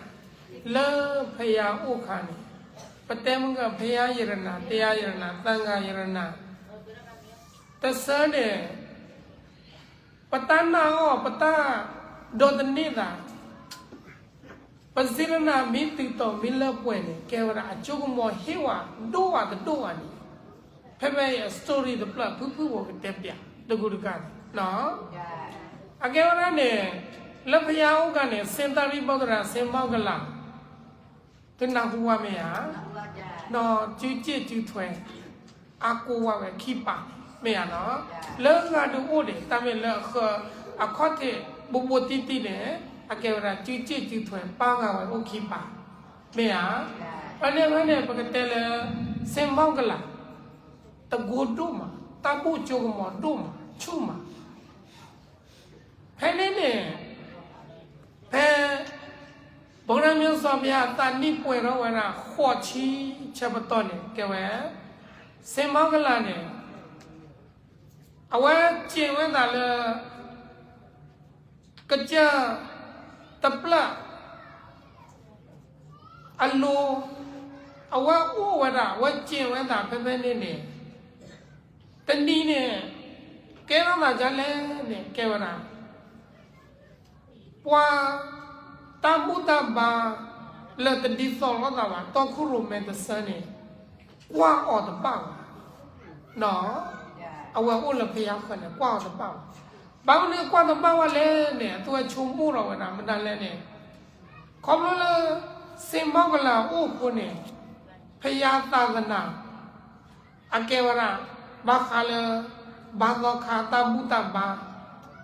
လၢဖယါအိၣ်ခါန့ၣ် ပတဲမုၢ်ကဖယါယရနၤ တယါယရနၤ သၣ်ဂၤယရနၤ တဆၢန့ၣ် ပတၢ်နာ်အီၤ ပတၢ်ဒိးသန့ၤသး ပစံးရနၤမ့ၢ်တုၤတီၤမ့ၢ်လၢပှဲၤန့ၣ် ကဲဝဲဒၣ်အစိကမီၤဟ့ၣ်ဝဲဒိၣ်ဝဲတဒိၣ်ဝဲန့ၣ် ဖဲဖဲအံၤအ story တဖျၢၣ်ဖုၣ်ဖုၣ်ဖိကတဲပျး တကူတကးန့ၣ် အကဲဝဲဒၣ်န့ၣ် လၢဖယါအိၣ်ခါန့ၣ် စ့တၢ်ရံၣ်ဘီၣ်သရၣ် စ့မီၣ်ကလး သုနၢ်ဟူဝဲမ့ၢ်ဧါ, ဒီးစုစ့ၣ်စုထွဲ အါကိးဝဲဝဲခံပာ် မ့ၢ်ဧါနီၤ, လၢဂၤဒုးအိၣ်န့ၣ် တၢ်မ့ၢ်လၢအဃၢ အခီၣ်ထံးဘိဘိတံၢ်တံၢ်န့ၣ် အကဲဝဲဒၣ်စုစ့ၣ်စုထွဲ ပာ်ဂၤဝဲအိၣ်ခံပာ် မ့ၢ်ဧါ. ဖဲန့ၣ်ဖဲန့ၣ် ပကတဲလၢ စ့မီၣ်ကလး တကိဒိၣ်မး တၢ်ဘူၣ်စိကမီၤဒိၣ်မး ဆူၣ်မး ဖဲန့ၣ်န့ၣ် ဖဲ ပှၤကညီစီၤဘံယၤအသးနံၣ်ပှဲၤထီၣ်ဝဲဒၣ် ဃိးဆံဆၢပတီၢ်န့ၣ် ကဲဝဲ စ့မီၣ်ကလးန့ၣ် အဝဲစံးဝဲဒၣ်လၢ ကစၢၢ်တဖျၢၣ် အလိၤ, အဝဲအိၣ်ဝဲဒၣ် အဝဲစဲးဝဲသးဖဲဖဲန့ၣ်န့ၣ်, တနံၤန့ၣ် ကဲထီၣ်သးဒ်လဲၣ်န့ၣ် ကဲဝဲဒၣ် ပှၤတၢ်ဘူၣ်တၢ်ဘါလၢတဒ်သိးလိာ်သးဘၣ် တီခိၣ်ရိၣ်မဲတဆၢန့ၣ် ကွၢ်အီၤတဘၣ်ဘၣ်. အဝဲအိၣ်လၢဖယါဃၢၤန့ၣ် ကွၢ်အီၤတဘၣ်ဘၣ်. ဘၣ်မနုၤကွၢ်တဘၣ်ဘၣ်လဲၣ်န့ၣ် အသူဝဲဆိကမိၣ်ထီၣ်ဝဲဒၣ် မတၤလဲၣ်န့ၣ်, ခီဖျိလၢ စ့မီၢ်ကလၤအိၣ်အဃိန့ၣ် ဖယါသးသနၤ အကဲဝဲဒၣ် ဘၣ်ဃးလၢ ဘါသီခါတၢ်ဘူၣ်တၢ်ဘါ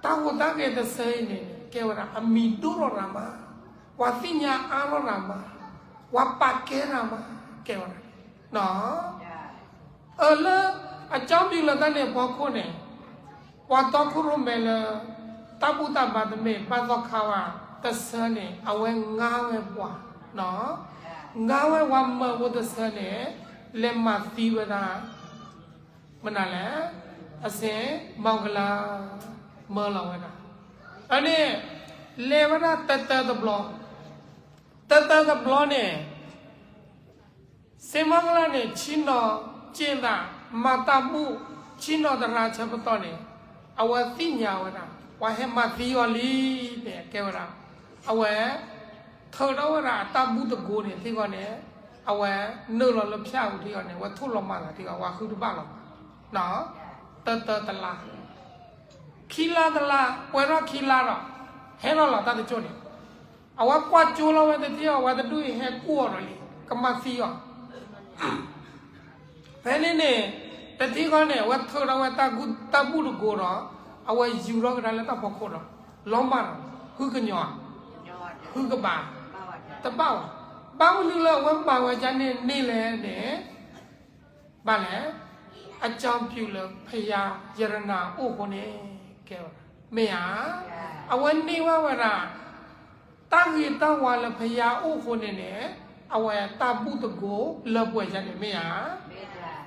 တၢ်ဟူးတၢ်ဂဲၤတဆၢအံၤန့ၣ် ကဲဝဲဒၣ် အမံၤဒိၣ်ထီၣ်ရၤမး, ပှၤသ့ၣ်ညါအါထီၣ်ရၤမး, ပှၤပာ်ကဲရၤမး ကဲဝဲဒၣ် အၢ လၢအကၠီပျူၤလၢတၢ်န့ၣ်အဖီခိၣ်န့ၣ် ပှၤတီခိၣ်ရိၣ်မဲလၢ တၢ်ဘူၣ်တၢ်ဘါတမ့ၢ်ဘၣ်သီခါဝဲတဆၢန့ၣ် အဝဲငါဝဲပှၤ, ငါဝဲပှၤမၢဖိတဆၢန့ၣ် လဲၤမၤသံဝဲဒၣ် မနုၤလဲၣ်, အစ့မီၢ်ကလၤ မၢလီၤဝဲဒၣ်, အန့ၣ် လဲၤဝဲဒၣ်တၢတၢတဘျီ, တၢတၢတဘျီန့ၣ် စ့မီၢ်ကလၤန့ၣ် ဆ့ၣ်နီၤစ့ၢ်သး မၤတၢ်ဘူၣ် ဆ့ၣ်နီၤတရါဆၢပတီၢ်န့ၣ် အဝဲသ့ၣ်ညါဝဲဒၣ် ပှၤဟဲမၤသံအီၤလံန့ၣ် ကဲဝဲဒၣ် အဝဲ ထုးထီၣ်ဝဲဒၣ်အတၢ်ဘူၣ်တကိန့ၣ် ထံဂီၤန့ၣ် အဝဲနုာ်လီၤလၢဖၠၣ်အူထံဂီၤန့ၣ် အဝဲထိၣ်လီၤမၤသးထံဂီၤ ပှၤဃုတဘၣ်လီၤမး, တၢတၢတလါ ခံလါတလါ ပှဲၤထီၣ်ခံလါဒီး ဟဲထီၣ်လီၤတၢ်တကၠိန့ၣ်, အဝဲကွၢ်ကၠိလီၤဝဲတထံၣ်အီၤ ဝဲတဒူၣ်အံၤဟဲကူၣ်အီၤဒီးလံ ကမၤသံအီၤ ဖဲန့ၣ်န့ၣ် တထံၣ်ဃီန့ၣ် အဝဲထုးထီၣ်ဝဲတၢ်ဘူၣ်တကိဒီး အဝဲယူၤထီၣ်ကဒါလၢတၢ်ဖီခိၣ်ဒီး လီၤမၢ်ဒီး ဃုကညီၤ ဃုကဘၣ် တဘၣ်ဘၣ်, ဘၣ်မနုၤလၢအဝဲမၤဝဲဒ်န့ၣ်န့ၣ်လဲၣ်န့ၣ် ဘၣ်လဲၣ်, အကၠီပျူၤလၢဖယါယရနၤအိၣ်အဃိန့ၣ် ကဲဝဲဒၣ် မ့ၢ်ဧါ, အဝဲန့ၢ်ဘၣ်ဝဲဒၣ် တၢ်ဂ့ၤတၢ်ဝါလၢဖယါအိၣ်အဃိန့ၣ်န့ၣ် အဝဲတၢ်ဘူၣ်တကိလၢပှဲၤယါန့ၣ်မ့ၢ်ဧါ,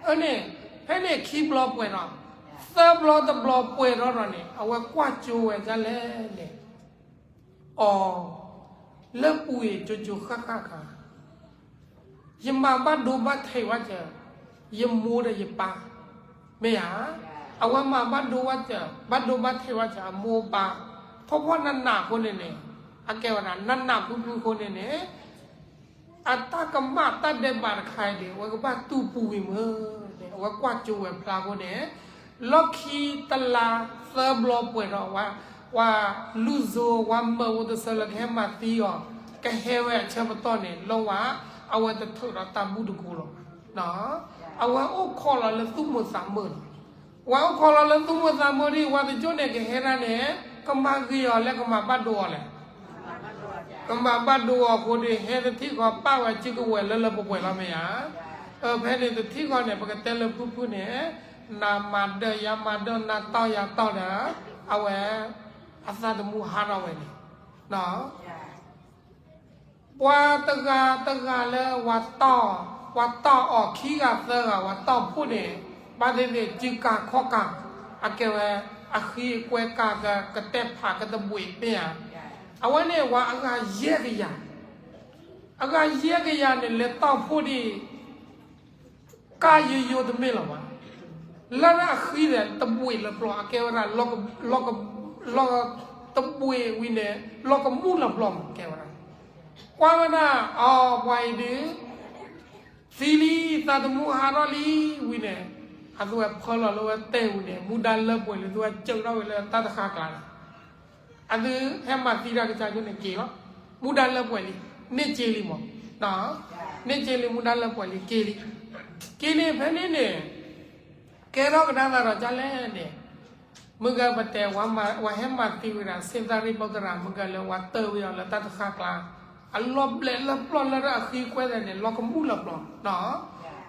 အန့ၣ် ဖဲန့ၣ်ခံဘျီပှဲၤဒီး သၢဘျီတဘျီပှဲၤထီၣ်ဒီးန့ၣ် အဝဲကွၢ်ကၠိဝဲဒ်လဲၣ်န့ၣ် အီၤ လၢပူၤအံၤကၠိကၠိဃၣ်ဃၣ်ခါ ယမၤဘၣ်ဒိဘၣ်ထံးဝဲစၢၤ ယမိၢ်ဒီးယပၢ်, မ့ၢ်ဧါ, အဝဲမၤဘၣ်ဒိဘၣ်စၢၤ ဘၣ်ဒိဘၣ်ထံးဝဲစၢၤ အမိၢ်အပၢ်, ဖှီၣ်ဖှီၣ်နးနးအဃိန့ၣ်န့ၣ်, အကဲဝဲဒၣ် နးနးဖုဖုအဃိန့ၣ်န့ၣ် အတၢ်ကမၣ်တၢ်ဒဲးဘးတခါအံၤန့ၣ် အဝဲကဘၣ်တူၢ်ပူၤဝံၤမ့ၢ်န့ၣ် အဝဲကွၢ်ကၠိဝဲဖျါအဃိန့ၣ် လီၢ်ခံတလါသၢဘျီပှဲၤဒီး ပှၤလူၤစိၤ ပှၤမၢဖိတဆၢလၢကဟဲမၤသံအီၤ ကဟဲဝဲအဆၢပတီၢ်န့ၣ် လီၤဝဲ အဝဲတထုးဒီးတၢ်ဘူၣ်တကိလီၤ. အဝဲအိၣ်ခိးလီၤလၢသူၣ်မုာ်သးမုာ်လီၤ. ပှၤအိၣ်ခိးလီၤလၢသူၣ်မုာ်သးမုာ်ဒ် ပှၤတကၠိန့ၣ် ကဟဲဒၣ်န့ၣ် ကမၤဂ့ၤအီၤလၢကမၤဘၣ်ဒိအီၤလဲၣ်. ကမၤဘၣ်ဒိအီၤအဃိန့ၣ် ဟဲတထံၣ်ဃီပာ်ဝဲစုကဝဲၤလၢလၢပှဲၤပှဲၤလီၤ မ့ၢ်ဧါ. ဖဲန့ၣ်တထံၣ်ဃီန့ၣ် ပကတဲလၢဖုဖုန့ၣ် နၤမၤဒၢၣ်ယၤမၤဒၢၣ် နၤတီၢ်ယၤတီၢ်ဒီး အဝဲ အသးသမူဟးထီၣ်ဝဲန့ၣ် ပှၤတဂၤတဂၤလၢ ပှၤတီၢ်အီၤခံဂၤသၢဂၤ ပှၤတီၢ်ဖှိၣ်န့ၣ် ဘၣ်သ့ၣ်သ့ၣ်စုကၤခီၣ်ကၤ အကဲဝဲ အဃံအကွဲကၤ ကတဲာ်ဖးကတဘှံးမ့ၢ်ဧါ. အဝဲန့ၣ် ပှၤအဂၤယဲၢ်ကယၤ အဂၤယဲၢ်ကယၤန့ၣ် လဲၤတီၢ်ဖှိၣ်ဒ် ကါယိယိတမ့ၢ်လီၤဘၣ်. လၢဒၣ်အဃံဒီးတဘှံးလၢပျီ အကဲဝဲဒၣ် လီၤက လီၤက တဘှံးဝံၤန့ၣ် လီၤကမူၣ်လၢပျီမး ကဲဝဲဒၣ်. ကွၢ်ဝဲဒၣ် အီ ပှၤအံၤဒုး သံလံ သးသမူဟးထီၣ်လံဝံၤန့ၣ် အသူဝဲဖၢလီၤလၢဝဲတဲာ်ဝံၤန့ၣ် မူဒါလၢပှဲၤလံ သူဝဲစၢးထီၣ်ဝဲလၢတၢ်တဃါကျါန့ၣ် အသုဟဲမၤသံတၢ်ကစၢ်ယိန့ၣ်က့ၤလီၤ. မူဒါလၢပှဲၤလံ န့ၢ်က့ၤလံမး, န့ၢ်က့ၤလံ မူဒါလၢပှဲၤလံ က့ၤလံ, က့ၤလံဖဲန့ၣ်န့ၣ် ကဲထီၣ်ကဒါသးဒီးဒ်လဲၣ်န့ၣ်, မုၢ်ဂၤပတဲ ပှၤဟဲမၤသံဝဲဒၣ် စ့သရ့ၣ်ဘီၣ်သရၣ် မုၢ်ဂၤလၢပှၤတၢၢ်ဝဲအီၤလၢတၢ်တဃါကျါ, အလီၤဘျဲးလၢပျီလၢဒၣ်အဃံအကွဲသ့ၣ်န့ၣ် လီၤကမူၣ်လၢပျီ,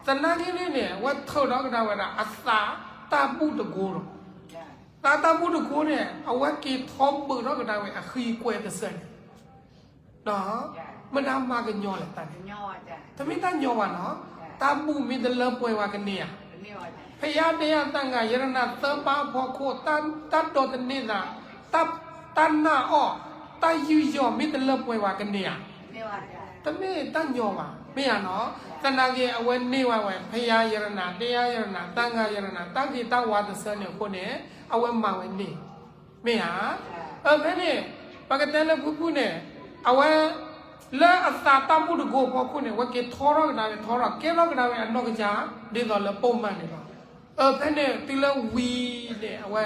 သနာ်က့န့ၣ်န့ၣ် အဝဲထုးထီၣ်ကဒါဝဲဒၣ်အသးတၢ်ဘူၣ်တကိဒီး သးတၢ်ဘူၣ်တကိန့ၣ် အဝဲက့ၤထီဘုးထီၣ်ကဒါဝဲအဃံအကွဲတစၢန့ၣ်, မတၤမၤကညီလဲၣ်တၢ်န့ၣ်, တမ့ၢ်တၢ်ညီဘၣ်နီၤ, တၢ်ဘူၣ်မ့ၢ်တလၢပှဲၤဝဲကန့ၢ်ဧါ, ဖယါဒဲယါတၢ်ငါ ယရနၤသၢပၢ်အဖီခိၣ် တၢ်ဒိးသန့ၤသး, တၢ်နာ်အီၣ်, တၢ်ယူးယီၣ်မ့ၢ်တလၢပှဲၤဝဲကန့ၢ်ဧါ, တ တမ့ၢ်တၢ်ညီဘၣ်, မ့ၢ်ဧါနီၤ. သနာ်က့ အဝဲန့ၢ်ဝဲဝဲ ဖယါယရနၤ, တ့ယါယရနၤ, တၢ်ဂၤယရနၤ, တၢ်ဂ့ၤတၢ်ဝါတဆၢန့ၣ်အဃိန့ၣ် အဝဲမၤဝဲန့ၣ်, မ့ၢ်ဧါ. အဖဲန့ၣ် ပကတဲလၢဖုဖုန့ၣ် အဝဲ လၢအသးတၢ်ဘူၣ်တကိးဖီခိၣ်န့ၣ် အဝဲက့ၤထီထီၣ်ကဒါဝဲ ထီထီၣ် ကဲထီၣ်ကဒါဝဲအနီၢ်ကစၢ် ဒ်သိးလၢပိာ်မၤန့ၣ်လီၤ. အဖဲန့ၣ် တုၤလၢဝံၤန့ၣ် အဝဲ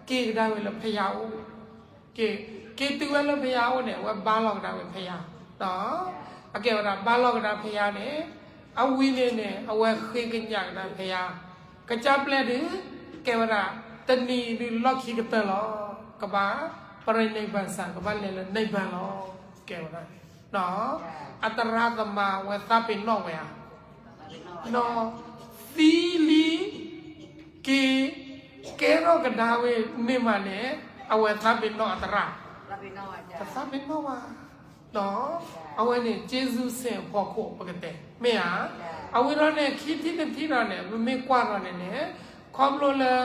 က့ၤကဒါဝဲလၢဖယါအိၣ် က့ၤတုၤဝဲလၢဖယါအိၣ်န့ၣ် အဝဲဘါလီၤကဒါဝဲဖယါ, အကဲဝဲဒၣ် ဘါလီၤကဒါဖယါန့ၣ် အဝံၤန့ၣ်န့ၣ် အဝဲဃ့ကညးကဒါဖယါ, ကစၢ်ပျဲဒုး ကဲဝဲဒၣ် တနံၤဒုးလီၢ်ခံကတၢၢ်လီၤ, ကဘၣ် ပရ့နိဗ္ဗာန်စံ ကဘၣ်လဲၤလၢနိဗ္ဗာန်လီၤ, ကဲဝဲဒၣ် အတရၣ်သမါဝဲသးပ့ၤနီၣ်ဝဲဧါ သံလံ က့ၤ ကဲထီၣ်ကဒါဝဲန့ၣ်မးန့ၣ် အဝဲသးပ့ၤနီၣ်အတရၣ်, တသးပ့ၤနီၣ်ဘၣ်, အဝဲန့ၣ် ကျေးဇူးရှင်အဖီခိၣ် ပကတဲ မ့ၢ်ဧါ. အဝဲဒီးန့ၣ် ခံထံၣ်တထံၣ်ဒီးန့ၣ် ပမ့ၢ်ကွၢ်ဒီးန့ၣ်န့ၣ် ခီဖျိလၢ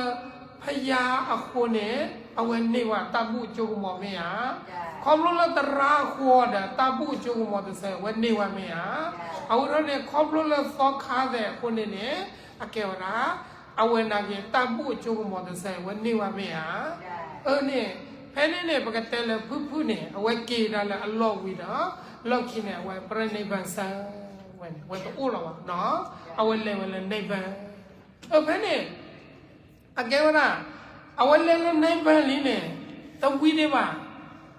ဖယါအဃိန့ၣ် အဝဲန့ၢ်ဝဲတၢ်ဘူၣ်အစိကမီၤ မ့ၢ်ဧါ. ခီဖျိလၢတရၣ်အဃိဒီး တၢ်ဘူၣ်အစိကမီၤတဆၢ အဝဲန့ၢ်ဝဲ မ့ၢ်ဧါ. အဝဲဒီးန့ၣ် ခီဖျိလၢသီခါသဲးအဃိန့ၣ်န့ၣ် အကဲဝဲဒၣ် အဝဲနာ်က့ၤ တၢ်ဘူၣ်အစိကမီၤတဆၢ အဝဲန့ၢ်ဝဲ မ့ၢ်ဧါ. အန့ၣ် ဖဲန့ၣ်န့ၣ် ပကတဲလၢဖုဖုန့ၣ် အဝဲက့ၤဒၣ်လၢအလီၢ်ဝံၤဒီး လီၢ်ခံန့ၣ် အဝဲ ပရ့နိဗ္ဗာန်စံ ဝဲန့ၣ် အဝဲတအိၣ်လီၤဘၣ်နီၤ, အဝဲလဲၤဝဲလၢနိဗ္ဗာန် အဖဲန့ၣ် အကဲဝဲဒၣ် အဝဲလဲၤလၢနိဗ္ဗာန်လံန့ၣ် တဝံၤဒံးဘၣ်.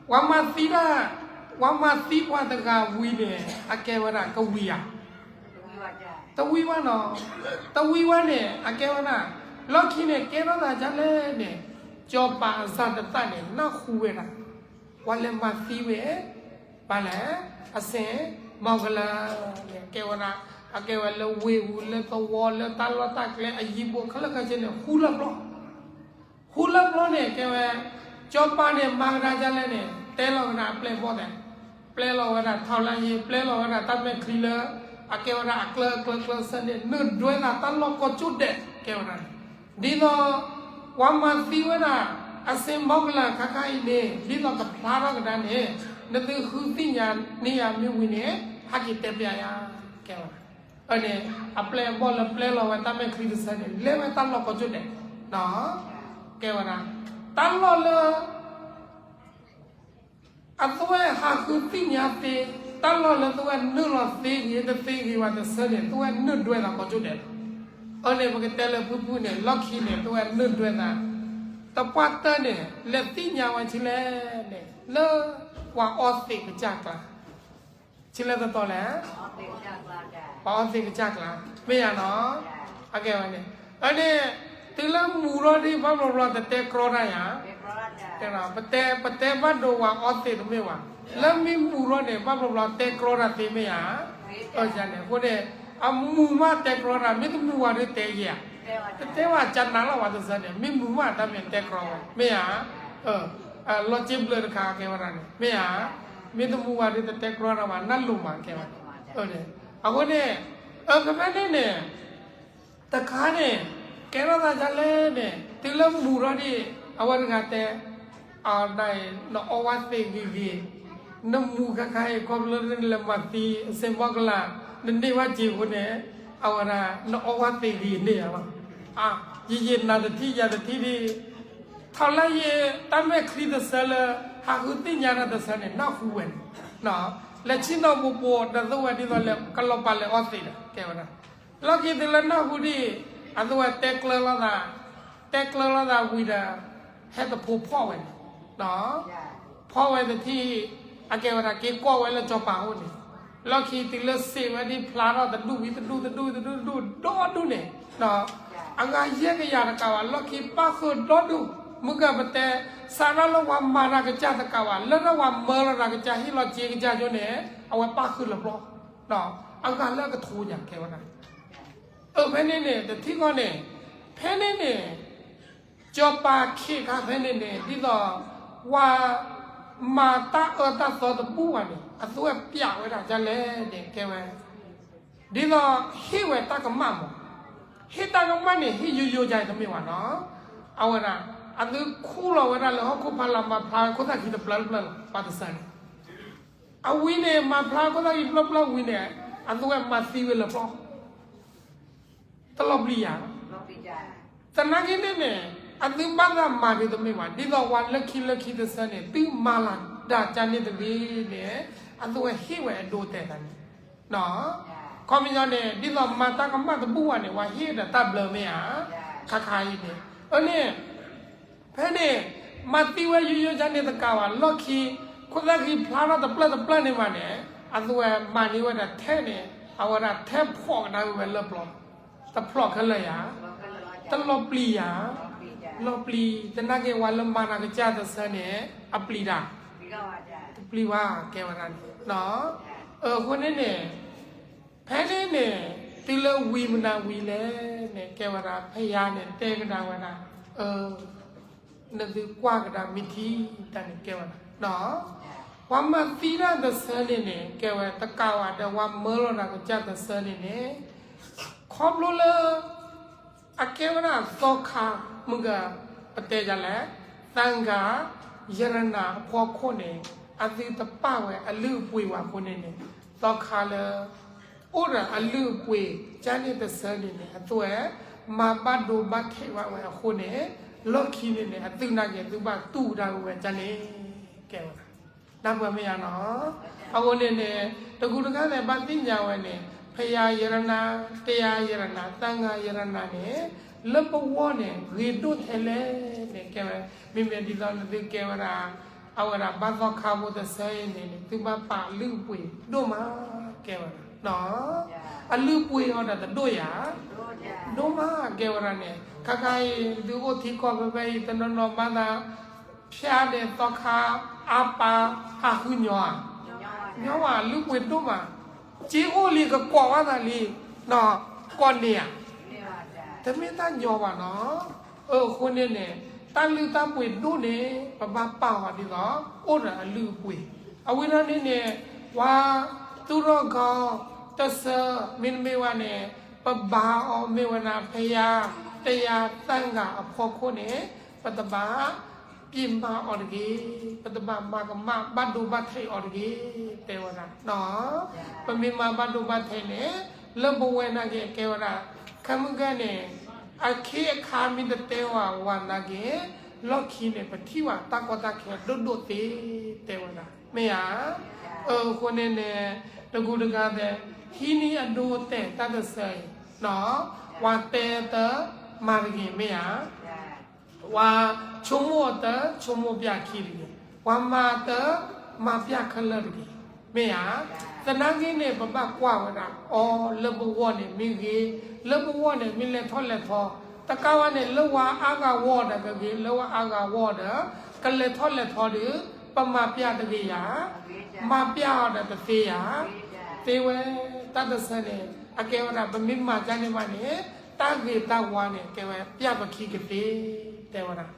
ပှၤမၤသံတၢ် ပှၤမၤသံပှၤတဂၤဝံၤန့ၣ် အကဲဝဲဒၣ်ကဝံၤဧါ. တဝံၤဘၣ်နီၤ. တဝံၤဘၣ်န့ၣ် အကဲဝဲဒၣ် လီၢ်ခံန့ၣ် ကဲထီၣ်သးဒ်လဲၣ်န့ၣ် စီၤပၤအစၢ်တသၣ်န့ၣ် နၢ်ဟူဝဲဒၣ် ပှၤလဲၤမၤသံဝဲ ဘၣ်လဲၣ် အစ့ၣ်မီၢ်ကလၢန့ၣ် ကဲဝဲဒၣ် အကဲဝဲလၢဝ့ၢ်ပူၤ လၢသဝီ လၢတၢ်လီၢ်တၢ်ကျဲ အယံၤဘိခဲလၢာ်ခဲဆ့န့ၣ် ဟူလၢပျီ ဟူလၢပျီန့ၣ် ကဲဝဲ စီၤပၤန့ၣ် မၤကဒါဒ်လဲၣ်န့ၣ် တဲလီၤဝဲဒၣ်အပျဲၢ်အဘီၣ်သဲး, ပျဲလီၤဝဲဒၣ်ထီလါယ့ ပျဲလီၤဝဲဒၣ်တၢ်မဲာ်ချံလၢ အကဲဝဲဒၣ်အကျၢၤအကျၢၤကျၢၤစၢန့ၣ် နၢၤဒွဲသးတၢ်လီၢ်ကိးကၠိဒဲး ကဲဝဲဒၣ်န့ၣ် ဒ်သိး ပှၤမၤသံဝဲဒၣ် အစ့ၣ်မီၢ်ကလၢ်ခါခါအံၤန့ၣ် ဒ်သိးကဖျါထီၣ်ကဒါန့ၣ် နသုဃုသ့ၣ်ညါန့ၢ်ယၤမ့ၢ်ဝံၤန့ၣ် ဟဲက့ၤတဲပျးယၤ ကဲဝဲဒၣ် အန့ၣ် အပျဲၢ်အဘီၣ်လၢပျဲလီၤဝဲတၢ်မဲာ်ချံတဆၢန့ၣ် လဲၤဝဲတၢ်လီၢ်ကိးကၠိဒဲး ကဲဝဲဒၣ် တၢ်လီၢ်လၢ အသုဝဲဟးဃုသ့ၣ်ညါသ့, တၢ်လီၢ်လၢသုဝဲနုာ်လီၤသ့ဂ့ၤ တသ့ဂ့ၤဘၣ်တဆၢန့ၣ် သုဝဲနုာ်ဒွဲသးကိးကၠိဒဲးလီၤ. အန့ၣ် ပကတဲလၢဖုဖုန့ၣ် လီၢ်ခံန့ၣ် သုဝဲနုာ်ဒွဲသး တပှၢ်တၢၢ်န့ၣ် လဲၤသ့ၣ်ညါဝဲဆံလဲၣ်န့ၣ် လၢပှၤအီသံးကစၢ်ကျါ ဆံလဲၣ်တီတီလဲၣ်, ပှၤအီသံးကစၢ်ကျါ မ့ၢ်ယၤနီၤ, အကဲဝဲန့ၣ် အန့ၣ် တုၤလၢမူၤထီၣ်ဒံး ဘၣ်ဘျီဘျီတတဲကြီတၢ်ယၤ, ပတဲ ပတဲဘၣ်ဒိဝဲအီသံးတမ့ၢ်ဘၣ်, လၢမ့ၢ်မူၤထီၣ်န့ၣ် ဘၣ်ဘျီဘျီတဲကြီတၢ်သ့မ့ၢ်ယၤ, န့ၣ် အဃိန့ၣ် အမူၤမးတဲကြီတၢ် မ့ၢ်တမူၤဝဲဒုးတဲယၤ, တတဲဝဲကနၣ်လီၤဝဲတစၢန့ၣ် မ့ၢ်မူၤမးတၢ်မ့ၢ်တဲကြီဝဲ မ့ၢ်ယၤ လီၤက့ဘျၢတခါကဲဝဲဒၣ်န့ၣ် မ့ၢ်ဧါ, မ့ၢ်တမူၤဝဲဒုးတတဲကြီတၢ်ဘၣ် နၢ်လိၤမးကဲဝဲ, အဃိန့ၣ် အကဖဲန့ၣ်န့ၣ် တခါန့ၣ် ကဲထီၣ်သးဒ်လဲၣ်န့ၣ် တုၤလၢမူၤထီၣ်ဒံး အဝဲတဂၤတဲ အနအံၤ နအီဝဲသံးဂ့ၤဂ့ၤ, နမူၤခါခါအံၤ ခီဖျိလၢနလဲၤမၤသံ အစ့ၣ်မီၢ်ကလၢ် နန့ၢ်ဘၣ်စ့ၢ်အဃိန့ၣ် အဝဲဒၣ် နအီဝဲသံးဂ့ၤန့ၢ်ယၤလီၤ. ယယနၤတထံၣ်ယၤတထံၣ်ဒံး ထီလါယ့ တၢ်မဲာ်ချံတဆၢလၢ ဟးဃုသ့ၣ်ညါတၢ်တဆၢန့ၣ် နၢ်ဟူဝဲန့ၣ်, လဲၤဆံၣ်နီၤပူၤပူၤ ဒီးသုဝဲဒ်သိးလၢ ကလီၤပာ်လဲၤအီသံးဒီး ကဲဝဲဒၣ် လီၢ်ခံတုၤလၢနၢ်ဟူဒံး အသုဝဲတဲကျၢၤလိာ်သး, တဲကျၢၤလိာ်သးဝံၤဒီး ဟဲတဖိဖီၣ်ဝဲန့ၣ်, ဖီၣ်ဝဲတထံၣ် အကဲဝဲဒၣ်က့ၤကွၢ်ဝဲလၢစီၤပၤအိၣ်န့ၣ်, လီၢ်ခံတုၤလၢစံးဝဲဒ်ဖျါထီၣ်တဒူၣ်ဝံၤတဒူၣ်တဒူၣ်တဒူၣ်တဒူၣ်ဒီဒူၣ်န့ၣ်, အဂၤယဲၢ်ကယၤတကးဘၣ် လီၢ်ခံပၣ်ဃုာ်ဒီဒူၣ်, မုၢ်ကပတဲ စးထီၣ်လၢပှၤမၤတၢ်ကစၢ်တကးဘၣ် လၢတၢ်ပှၤမၢလီၤတၢ်ကစၢ်ဟ့ၣ်လီၤစ့ကစၢ်ကၠိန့ၣ် အဝဲပၣ်ဃုာ်လၢပျီ အဂၤလၢအကထိညါကဲဝဲဒၣ် အဖဲန့ၣ်န့ၣ် တထံၣ်ဃီန့ၣ် ဖဲန့ၣ်န့ၣ် စီၤပၤခ့ခါဖဲန့ၣ်န့ၣ် ဒ်သိး ပှၤမၤတၢ်အၢတၢ်သီတဘူၣ်ဘၣ်န့ၣ် အသုဝဲပျးဝဲဒၣ်ဒ်လဲၣ်န့ၣ် ကဲဝဲ ဒ်သိးဟ့ၣ်ဝဲတၢ်ကမၣ်မး, ဟ့ၣ်တၢ်ကမၣ်န့ၣ် ဟ့ၣ်ယိယိဒ်အံၤတမ့ၢ်ဘၣ်နီၤ, အဝဲဒၣ် အသုခူၣ်လီၤဝဲဒၣ်လၢဟီၣ်ခိၣ်ဖီလာ်မၤဖျါဝဲခိၣ်သၣ်ခံတပျၢၤတပျၢၤလီၤ ပှၤတစၢန့ၣ် အဝံၤန့ၣ် မၤဖျါခိၣ်သၣ်ဂံၢ်ပျီပျီဝံၤန့ၣ် အသုဝဲမၤသံဝဲလၢပျီ တလီၤပျံၤယၤ. သနာ်က့န့ၣ်န့ၣ် အသုဘၣ်သးမၤဒ်တမ့ၢ်ဘၣ် ဒ်သိးပှၤလၢခံလၢခံတဆၢန့ၣ် သုမၤလၢ်ဒၣ်ကန့ၣ်တဂ့ၤန့ၣ် အသုဝဲဟ့ၣ်ဝဲအဒိအတဲာ်သးန့ၣ် ခီပညီန့ၣ် ဒ်သိးမၤတၢ်ကမၣ်တဘူၣ်ဘၣ်န့ၣ် ပှၤဟ့ၣ်ဒီးတၢ်ဘျၢမ့ၢ်ဧါ. ခါခါအံၤန့ၣ် အန့ၣ် ဖဲန့ၣ် မၤသံဝဲယိယိဒ်န့ၣ်တကးဘၣ် လီၢ်ခံ ခိၣ်သၣ်ဃံဖျါထီၣ်တပျၢၢ်တပျၢၢ်န့ၣ်မးန့ၣ် အသုဝဲမၤန့ၢ်ဝဲဒၣ်ထဲန့ၣ် အဝဲဒၣ်ထဲဖီၣ်ကဒါဝဲလၢပျီ တဖျိးခဲလၢာ်ယၤ တလီၤပျံၤယၤ လီၤပျံၤ သနာ်က့ဝဲလၢမၤတၢ်ကစၢ်တဆၢန့ၣ် အပျံၤတၢ် တပျံၤဘၣ်ကဲဝဲဒၣ်န့ၣ် အဃိန့ၣ်န့ၣ် ဖဲန့ၣ်န့ၣ် တုၤလၢဝံၤမနၤဝံၤလဲၣ်န့ၣ် ကဲဝဲဒၣ် ဖယါန့ၣ်တဲကဒါဝဲဒၣ် နသုကွၢ်ကဒါမ့ၢ်ထံတၢ်န့ၣ်ကဲဝဲဒၣ် ပှၤမၤသံတၢ်တဆၢန့ၣ်န့ၣ် ကဲဝဲတကးဘၣ်ဒီးပှၤမၢလီၤတၢ်ကစၢ်တဆၢန့ၣ်န့ၣ် ခီဖျိလၢ အကဲဝဲဒၣ်သီခါ မုၢ်ဂၤ ပတဲဒ်လဲၣ် သံဃာ ရတနာ အဖီခိၣ်န့ၣ် အသုတပာ်ဝဲအလုၢ်အပှ့ၤဘၣ်အဃိန့ၣ်န့ၣ် သီခါလၢ အိၣ်ဒီးအလုၢ်အပှ့ၤကန့ၣ်တဆၢန့ၣ်န့ၣ် အသုဝဲ မၤဘၣ်ဒိဘၣ်ထံးဘၣ်ဝဲအဃိန့ၣ် လီၢ်ခံန့ၣ်န့ၣ် အသုနာ်က့ၤသုဘၣ်တူၢ်ကဒါဝဲကန့ၣ် ကဲဝဲဒၣ် နၢ်ပၢၢ်မ့ၢ်ယါနီၤ အဃိန့ၣ်န့ၣ် တကူတခါသ့ၣ်ဘၣ်သ့ၣ်ညါဝဲန့ၣ် ဖယါရတနာ တယါရတနာ သံဃာရတနာန့ၣ် လၢပဂီၢ်န့ၣ် ဂ့ၤဒိၣ်ထဲလဲၣ်န့ၣ် ကဲဝဲ မ့မ့ၢ်ဒ်သိးနသုကဲဝဲဒၣ် အဝဲဒၣ်ဘါသီခါဖိတဆၢအံၤန့ၣ် သုဘၣ်ပာ်လုၢ်အပှ့ၤဒိၣ်မး ကဲဝဲဒၣ် အလုၢ်အပှ့ၤအီၤဒီးတဒိၣ်ယၤ ဒိၣ်မးကဲဝဲဒၣ်န့ၣ် ခါခါအံၤ သုအိၣ်ထံကီၢ်ဖဲဖဲအံၤ တနီၤနီၤမၤသး ဖျါန့ၣ်သီခါ အါပာ် ဟးဃုညီဧါ ညီဘၣ် လုၢ်ပှ့ၤဒိၣ်မး က့အိၣ်လံကကိးဘၣ်သးလံ ကိးန့ၢ်ဧါ တမ့ၢ်တၢ်ညီဘၣ်နီၤ အဃိန့ၣ်န့ၣ် တၢ်လုၢ်တၢ်ပှ့ၤဒိၣ်န့ၣ် ပဘၣ်ပာ်အီၤဒ်သိး အိၣ်ဒီးအလုၢ်အပှ့ၤ အဝဲဒၣ်န့ၣ်န့ၣ် ပှၤသူၣ်ထီၣ်ကီၢ်တဆၢ မ့တမ့ၢ်ဘၣ်န့ၣ် ပဘါအီၤမ့ၢ်ဝဲဒၣ်ဖယါ တယါ သံဃာ အဖီခိၣ်န့ၣ် ပတဘၣ် ပ့ၢ်မၤအီၤတဂ့ၤ, ပတဘၣ်မၤကမၣ်ဘၣ်ဒိဘၣ်ထံးအီၤတဂ့ၤ တဲဝဲဒၣ်. ပမ့ၢ်မၤဘၣ်ဒိဘၣ်ထံးန့ၣ် လၢပဝဲနာ်က့ၤကဲဝဲဒၣ် ခဲမုၢ်ကဲန့ၣ် အခ့အခါမ့ၢ်တတဲဝဲဝဲနာ်က့ၤ လီၢ်ခံန့ၣ် ပထံၣ်ဘၣ်တၢ်ကီတၢ်ခဲဒိၣ်ဒိၣ်သ့ တဲဝဲဒၣ် မ့ၢ်ဧါ. အဃိန့ၣ်န့ၣ် တကူတကၤသဲး ဟံးန့ၢ်အဒိတဲာ်တၢ်တဆၢအံၤ ပှၤတဲတၢ်မၤတဂ့ၤ မ့ၢ်ဧါ. ပှၤဆိကမိၣ်အတၢ်ဆိကမိၣ်ပျၢ်ခံတဂ့ၤ, ပှၤမၤအတၢ်မၤပျၢ်ခဲလၢာ်တဂ့ၤ, မ့ၢ်ဧါ. သနာ်က့န့ၣ် ပဘၣ်ကွၢ်ဝဲဒၣ် အိ လၢပဂီၢ်န့ၣ်မ့ၢ်ဂ့ၤ, လၢပဂီၢ်န့ၣ်မ့ၢ်လဲၤထီၣ်လဲၤထီ, တကးဝဲန့ၣ် လၢပှၤအါဂၤဂီၢ်ဒီးကဂ့ၤ, လၢပှၤအါဂၤဂီၢ်ဒီး ကလဲၤထီၣ်လဲၤထီဒီး ပမၤပျၢ်တဂ့ၤယၤ, မၤပျၢ်အီၤဒီးတသ့ယၤ, သ့ဝဲ တၢ်တဆၢန့ၣ် အကဲဝဲဒၣ် ပမ့ၢ်မၤကန့ၣ်ဘၣ်န့ၣ် တၢ်ဂ့ၤတၢ်ဝါန့ၣ် ကဲဝဲပျၢ်ပခံကသ့ တဲဝဲဒၣ်.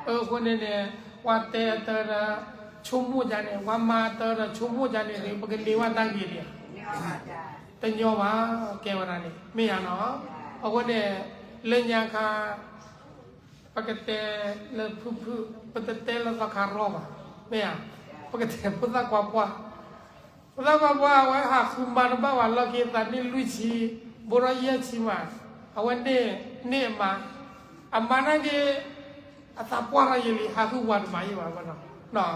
အဃိန့ၣ်န့ၣ် ပှၤတဲအတၢ်ဒီး ဆိကမိၣ်ယၤန့ၣ် ပှၤမၤအတၢ်ဒီးဆိကမိၣ်ယၤန့ၣ် ပကန့ၢ်ဘၣ်တၢ်ဂ့ၤဒံးဧါ, တညီဘၣ် ကဲဝဲဒၣ်န့ၣ် မ့ၢ်ယါနီၤ. အဃိန့ၣ် လၢညါခါ ပကတဲလၢဖုၣ်ဖုၣ် ပတတဲလၢသီခါရီၣ်ဘၣ်, မ့ၢ်ဧါ. ပကတဲဖိသၣ်ခွါပှၢ်, ဖိသၣ်ခွါပှၢ် အဝဲဟးဃုမၤတဘၣ်ဝဲလီၢ်ခံ သးနံၣ်လွံၢ်ဆံ ဘိထီၣ်ယဲၢ်ဆံမး, အဝဲန့ၢ်အမါ, အမါနာ်က့ အသးပှၢ်ထီၣ်ယဲလံ ဟးဃုဝၤတမၤယံာ်ဘၣ်နီၤ.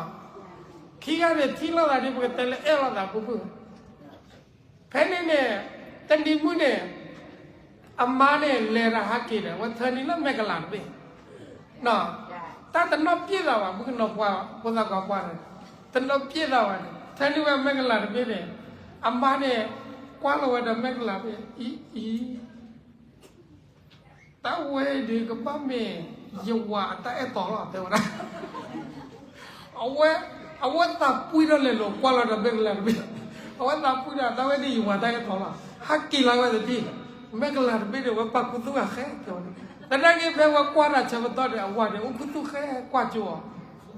ခံဂၤန့ၣ် ထံၣ်လိာ်သးဒီး ပကတဲလၢအဲၣ်လိာ်သးဖုၣ်ဖုၣ် ဖဲန့ၣ်န့ၣ် တနံၤမုၢ်န့ၣ် အမါန့ၣ် လဲၤတၢ်ဟးက့ၤဒီး အဝဲထၢနံၤလၢမဲာ်ကလၤတဘ့ၣ်, တၢ်တနီၣ်ပျဲၢ်သးဘၣ် မုၣ်ကနီၤပှၢ် ဖိသၣ်ခွါပှၢ်န့ၣ် တနီၣ်ပျဲၢ်သးဘၣ်န့ၣ် ထၢနံၤဝဲမဲာ်ကလၤတဘ့ၣ်န့ၣ် အမါန့ၣ် ကွၢ်လီၤဝဲဒီးမဲာ်ကလၤတဘ့ၣ် အံၤအံၤ တၢ်ဝဲဒုးကဘၣ်မ့ၢ် ယဝၤအတၢ်အဲၣ်တီလီၤ တဲဝဲဒၣ်. အဝဲ အဝဲသးပှံၢ်ထီၣ်လဲၤလိာ်ကွၢ်လီၤဒီးမဲာ်ကလၤတဘ့ၣ်, အဝဲသးပှံၢ်ဒီးတၢ်ဝဲဒၣ်ယဝၤတၢ်အဲၣ်တီလီၤ ဟးက့ၤလီၤဝဲသဒၣ်, မဲာ်ကလၤတဘ့ၣ်န့ၣ် ဝဲပာ်ခူသူၣ်ဂၤဃဲ တဲဝဲဒၣ်. သနာ်က့ဖဲဝဲကွၢ်တၢ်ဆၢကတီၢ်ဒီး အဝၤန့ၣ် အိၣ်ခူသူၣ်ဃဲကွၢ်ကၠိအီၤ,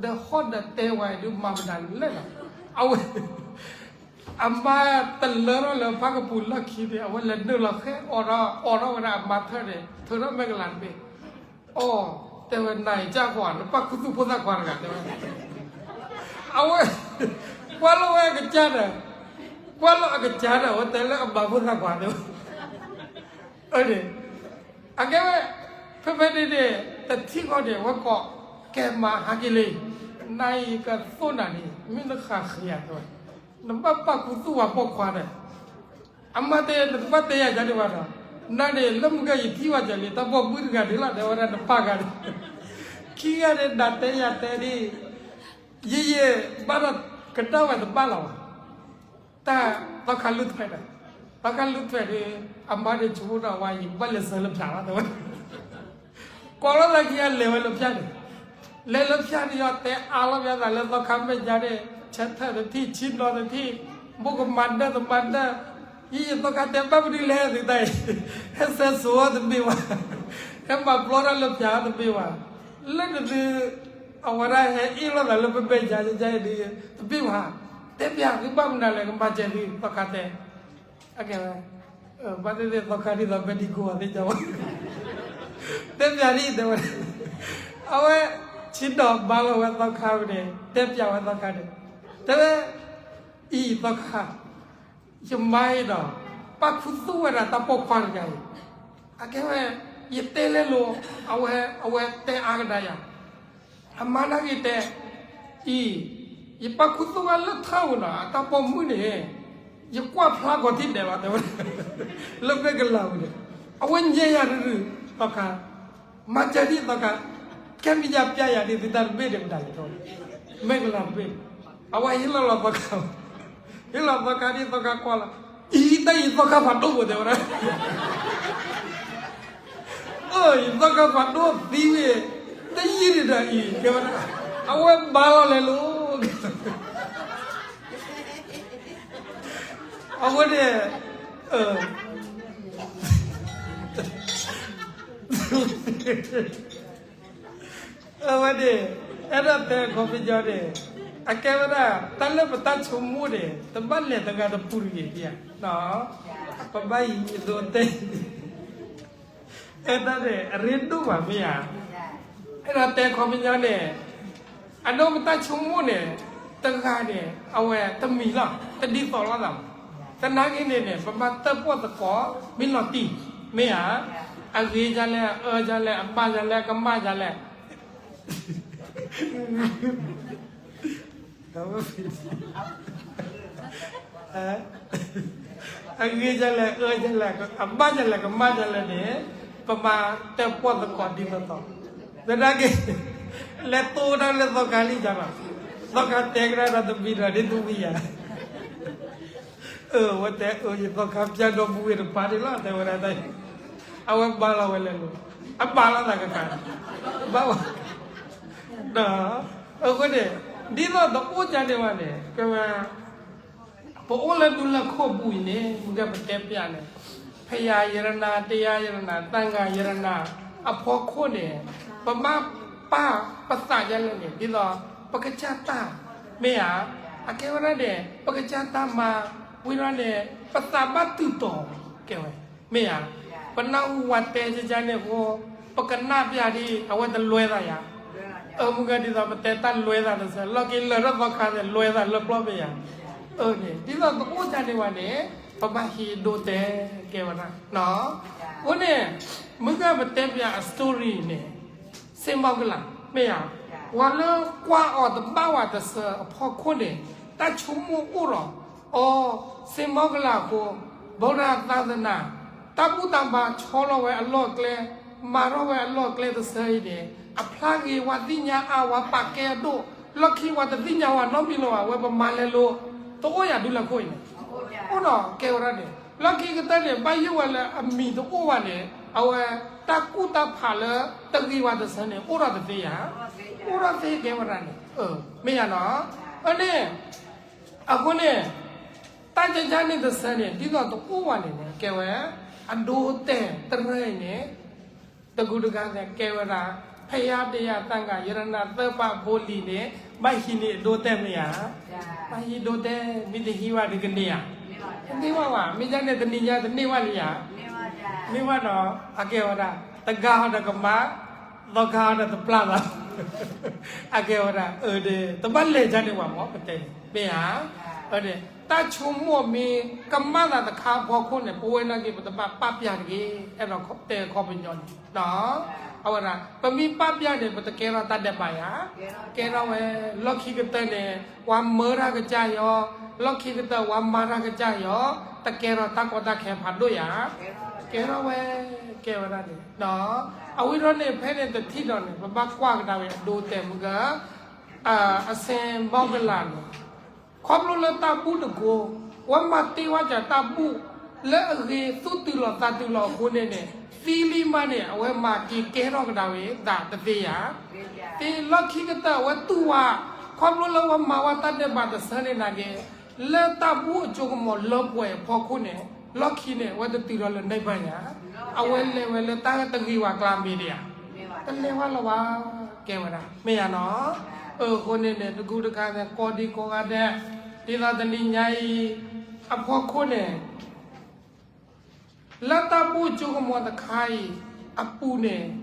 ဒီးဟီၣ်ဒီးတဲဝဲဒုးမၤမတၤလဲၣ်လီၤ. အဝဲ အမါတလၢထီၣ်လၢဖးကပူၤလီၢ်ခံန့ၣ် အဝဲလဲၤနုာ်လီၤဃဲ အိးထီၣ် အိးထီၣ်ဝဲဒၣ်အမါထၢၣ်န့ၣ် ထုးထီၣ်မဲာ်ကလၤတဘ့ၣ်, အိ တဲဝဲ နၤအံၤကၢ်ဃီ နပာ်ခူသူၣ်ဖိသၣ်ခွါတဂၤ တဲဝဲ, အဝဲ ကွၢ်လီၤဝဲအကစၢ်ဒီး, ကွၢ်လီၤအကစၢ်ဒီး အဝဲတဲလၢအဘၣ်ဖိသၣ်ခွါန့ၣ်, အန့ၣ်, အကဲဝဲ, ဖဲဖဲန့ၣ်န့ၣ်, တထံၣ်ဃီန့ၣ် အဝဲကိး, ကဲမၤဟးက့ၤလံ, နၤအံၤကသိၣ်နၤန့ၣ် မ့ၢ်နဃၣ်ဃံၤဧါတဲဝဲ, နဘၣ်ပာ်ခူသူၣ်ဝဲပိာ်ခွါဒီး အမါတဲ နတဘၣ်တဲယၤဒ်န့ၣ်ဘၣ်ဒီး, နၤန့ၣ် လၢမုၢ်ဂၤယထံၣ်ဘၣ်ကၢၤလံ တၢ်ပိာ်မုၣ်တဂၤဒ်လီၤ တဲဝဲဒၣ် နပၢ်ဂၤန့ၣ်, ခံဂၤန့ၣ် နၤတဲယၤတဲဒ်, ယယဲၢ် ဘၣ်ဒီးကနၣ်ဝဲတဘၣ်လီၤဘၣ်, တၢ်သီခါလုၢ်ထွဲဒီး, သီခါလုၢ်ထွဲဒီး, အမါန့ၣ်ဆိကမိၣ်ဒီးဝဲ ယဘၣ်လဲၤစၢၤလၢဖၠးလီၤ တဲဝဲ ကိးလီၤသးခံဂၤလဲၤဝဲလၢဖၠးန့ၣ်, လဲၤလၢဖၠးန့ၣ် ယတဲအါလီၤပသးလၢသီခါမဲာ်ညါန့ၣ် ဆၢထၢၣ်တထံၣ် ဆံနီၤတထံၣ်, ဘိကမၤဒၢၣ်တမၤဒၢၣ်, ယယဲၢ်သီခါတဲဘၣ်မနုၤလဲၣ်သုတၢ်အံၤ, ဟဲစဲစိၤအီၤတမ့ၢ်ဘၣ်, ဟဲမၤပျီတၢ်လၢဖၠးအီၤတမ့ၢ်ဘၣ်, လၢနသု အဝဲဒၣ်ဟဲအ့ၣ်လိာ်သးလၢပမဲာ်ညါညါအံၤဒီး, တမ့ၢ်ဘၣ်, တဲပျးသုဘၣ်မနုၤလဲၣ် ကမၤစၢၤသု သီခါတဲ အကဲဝဲ, ဘၣ်သ့ၣ်သ့ၣ်သီခါဒ်သိး ဘဲဒံကိးအီၤသ့ၣ်ညါဝဲ, တဲပျးဒ်အံၤတဲဝဲ, အဝဲ, ဆံဒီးဘါလီၤဝဲသီခါဝဲန့ၣ် တဲပျးဝဲသီခါန့ၣ်, တဲဝဲ, အံၤသီခါ, ယမါအံၤဒီး, ပာ်ခူသူၣ်ဝဲဒၣ်တၢ်ပိာ်ခွါတဂၤအံၤ, အကဲဝဲ, ယတဲလဲလိာ်, အဝဲ, အဝဲတဲအါကဒါယၤ အမါနာ်က့ၤတဲ, အံၤ, ယပာ်ခူသူၣ်ဝဲလၢထၢၣ်ဝဲနီၤ အတၢ်ပိာ်မုၣ်န့ၣ်, ယကွၢ်ဖျါကီးထံၣ်ဒဲးဘၣ်တဲဝဲ, လၢမဲာ်ကလၤဝံၤန့ၣ်, အဝဲညါယၤတရုၢ်, သီခါ, မၤစၢၤဒ်သီခါ, ကဲမ့ၢ်ယၤပျးယၤဒ်သုတၢ်တဘ့ၣ်ဒဲးမတၤလဲၣ်တဲဝဲ, မဲာ်ကလၤတဘ့ၣ်, အဝဲဟ့ၣ်လီၤလီၤသီခါ, ဟ့ၣ်လီၤသီခါဒ်သီခါကွၢ်လီၤ, အံၤတၢ်အံၤသီခါဖးဒိၣ်ပူၤတဲဝဲ အၢ ယသီခါဖးဒိၣ်သံဝဲ, တယံာ်ဒံးဒီးအံၤ ကဲဝဲဒၣ်, အဝဲဘါလီၤလဲၤလိၤ, အဃိန့ၣ်, အဝဲန့ၣ်, အဲၣ်ဒိးတဲခီပညီန့ၣ်, အကဲဝဲဒၣ် တၢ်လၢပတၢ်ဆိကမိၣ်န့ၣ် တဘၣ်လဲၤတဂၤတပူၤတဂ့ၤဧါ, ပဘၣ်ယံၤယသိတဲ အဲၣ်ဒိးန့ၣ် အရ့ဒိၣ်ဘၣ်မ့ၢ်ဧါ, အဲၣ်ဒိးတဲခီပညီန့ၣ်, အဒိပတၢ်ဆိကမိၣ်န့ၣ်, တဂၤန့ၣ် အဝဲတမံၤလီၤ တဒ်သိးလိာ်သး, သနာ်က့န့ၣ်န့ၣ် ပဘၣ်တၢၣ်ပီၣ်သကိး မ့ၢ်လီၤတံၢ်, မ့ၢ်ဧါ, အဂ့ၤဒ်လဲၣ် အအၢဒ်လဲၣ် အဘၣ်ဒ်လဲၣ် ကမၣ်ဒ်လဲၣ် အဂ့ၤဒ်လဲၣ် အအၢဒ်လဲၣ် အဘၣ်ဒ်လဲၣ် ကမၣ်ဒ်လဲၣ်န့ၣ်, ပမၤတၢၣ်ပီၣ်သကိးဒ်သိးသိး, သနာ်က့ လဲၤတိၢ်တၢ်လၢသီခါလံယၤလီၤ, သီခါတဲကဒါဒီးတမံၤဒီးဒ်သူဝံၤယၤ အဝဲတဲအၢ ယသီခါပျၢ်ဒီပုၢ်ဝဲၢ်တပၤန့ၣ်လီၤ တဲဝဲဒၣ်တၢ်, အဝဲဘါလီၤဝဲလဲၤလိၤ, အဘါလီၤသးကကါ, ဘါဝဲ, ဒီး, အဃိန့ၣ်, ဒ်သိးတအိၣ်ဒ်န့ၣ်ဘၣ်န့ၣ် ကဲဝဲ, ပအိၣ်လၢဒူလၢၢ်ခိၣ်ပူၤအံၤန့ၣ် မ့ၢ်ကဲပတဲပျးန့ၣ်, ဖယၤယရနၤ တယၤယရနၤ သံဃာယရနၤ အဖီခိၣ်န့ၣ်, ပဘၣ်ပာ်ပသးဒ်လဲၣ်န့ၣ် ဒ်သိး ပကစၢ်တၢ်, မ့ၢ်ဧါ, အကဲဝဲဒၣ်န့ၣ် ပကစၢ်တၢ်မၤ, ဝံၤဒီးန့ၣ် ပသးဘၣ်တုၤတီၤ, ကဲဝဲ, မ့ၢ်ဧါ, ပနၢ်ဟူဝဲတဲကကန့ၣ်အဃိ, ပကနၣ်ပျးဒ် အဝဲတလွဲသးယၤ အမုၢ်ဂၤဒ်သိးပတဲတၢ်လွဲသးတစဲး လီၢ်က့လၢာ်ထီၣ်သီခါန့ၣ် လွဲသးလၢပျီမ့ၢ်ယၤ, အန့ၣ် ဒ်သိးတအိၣ်ဒ်န့ၣ်ဘၣ်န့ၣ်, ပဘၣ်ဟံးဒိတဲ, ကဲဝဲဒၣ်, အဃိန့ၣ်, မုၢ်ဂၤပတဲပျးအ story န့ၣ်, စ့ၣ်မီၣ်ကလး မ့ၢ်ယၤ, ပှၤလၢကွၢ်အီၤတဘၣ်ဝဲတစဲးအဖီခိၣ်န့ၣ်, တၢ်ဆိကမိၣ်အိၣ်ဒီး, အီ, စ့ၣ်မီၣ်ကလးအဃိ, ဗုဒ္ဓသာသနာ, တၢ်ဘူၣ်တၢ်ဘါဆီလီၤဝဲအလီၢ်အကျဲ, မၤထီၣ်ဝဲအလီၢ်အကျဲတစဲးအံၤန့ၣ်, အဖျါဂ့ၤဝဲသ့ၣ်ညါအါဝဲပာ်ကဲအဒိၣ်, လီၢ်ခံဝဲတသ့ၣ်ညါဝဲနီတမံၤလၢၤဘၣ် ဝဲပမၤလဲၤလိၤ, တအိၣ်ယၤဒူလၢၢ်ခိၣ်အံၤန့ၣ်, အိၣ်ဒီးကဲဝဲဒၣ်န့ၣ် လီၢ်ခံကတၢၢ်န့ၣ် ဘၣ်ယိၣ်ဝဲလၢအမံၤတအိၣ်ဘၣ်န့ၣ် အဝဲ, တၢ်ကူၣ်တၢ်ဖးလၢတဂ့ၤဝဲတစဲးန့ၣ် အိၣ်ဒီးတသ့ဧါ, အိၣ်ဒီးသ့ကဲဝဲဒၣ်န့ၣ်, မ့ၢ်ယၤနီၤ, အန့ၣ် အဃိန့ၣ်, တၢ်ကကန့ၣ်တစဲးန့ၣ် ဒ်သိးတအိၣ်ဘၣ်န့ၣ်န့ၣ် ကဲဝဲ, အဒိတဲာ်တရၢအံၤန့ၣ်, တကူတကၤသဲးကဲဝဲဒၣ်, ဖယၤတယၤသံဃာ် ယရနၤသၢပးဖိလံၤန့ၣ်, ဘၣ်ဟံးန့ၢ်အဒိတဲာ်မ့ၢ်ဧါ, ဘၣ်ဟံးဒိတဲာ် မ့ၢ်တဟံးဘၣ်ဒုးကန့ၢ်ဧါ, တန့ၢ်ဘၣ်ဘၣ် မ့ၢ်ဒ်န့ၣ်တနံၤညါ တန့ၢ်ဘၣ်လံဧါ, မ့ၢ်ဘၣ်ဒီး အကဲဝဲဒၣ်, တဂၤဟီဒီးကမၤ, သီခါဟီဒီးတပျၢ်ဘၣ် အကဲဝဲဒၣ် အၢ တဘၣ်လဲၤဒ်န့ၣ်ဝဲမ့ၢ် ပတဲန့ၣ် မ့ၢ်ဧါ. အၢ တၢ်ဆိကမိၣ်မ့ၢ်ကမၣ်သးတခါအဖီခိၣ်န့ၣ် ပဝဲနာ်က့ ပတဘၣ်ပာ်ပျၢ်တဂ့ၤ အဲၣ်ဒိးတဲခီပညီန့ၣ် အဝဲဒၣ် ပမ့ၢ်ပာ်ပျၢ်န့ၣ် ပတကဲထီၣ်တၢ်ဒဲးဘးယၤ, ကဲထီၣ်ဝဲ လီၢ်ခံကတၢၢ်န့ၣ် ပှၤမၢတၢ်ကစၢ်ယွၤ, လီၢ်ခံကတၢၢ်ပှၤမၤတၢ်ကစၢ်ယွၤ, တကဲထီၣ်တၢ်ကီတၢ်ခဲဖးဒိၣ်ယၤ, ကဲထီၣ်ဝဲ ကဲဝဲဒၣ်န့ၣ် အဝဲထီၣ်န့ၣ် ဖဲန့ၣ်တထံၣ်ဒီးန့ၣ် ပဘၣ်ကွၢ်ကဒါဝဲအဒိတဲာ်မုၢ်ဂၢ် အစ့မီၢ်ကလးန့ၣ် ခီဖျိလၢတၢ်ဘူၣ်တကိး ဝဲမၤတ့ၢ်ဝဲကတၢ်ဘူၣ် လၢအဂ့ၤသူၣ်တုၤလီၤသးတုၤလီၤအဃိန့ၣ်န့ၣ် သံလံမးန့ၣ် အဝဲမၤက့ၤကဲထီၣ်ကဒါဝဲသးတသ့ယၤ, သ့လီၢ်ခံကတၢၢ်အဝဲတူၢ်ဝဲ ခီဖျိလၢဝဲမၤဝဲတၢ်ဒဲးဘးတဆၢန့ၣ်နာ်က့ လၢတၢ်ဘူၣ်အစိကမီၤလၢပှဲၤအဖီခိၣ်န့ၣ် လီၢ်ခံန့ၣ် အဝဲတတုၤထီၣ်လၢ နိဗ္ဗာန် ယၤ, အဝဲလဲၤဝဲလၢတၢ်တဂ့ၤဝဲကျါမ့ၢ်ဒံးဧါ, တလဲၤဝဲလီၤဘၣ်, ကဲဝဲဒၣ် မ့ၢ်ယၤနီၤ, အဃိန့ၣ်န့ၣ် တကူတခါန့ၣ် ကိးဒံကိးဂၤဒဲး ဒ်သိးတနံၤညါအံၤ အဖီခိၣ်န့ၣ် လၢတၢ်ဘူၣ်အစိကမီၤတခါအံၤ အပူၤန့ၣ် ဒ်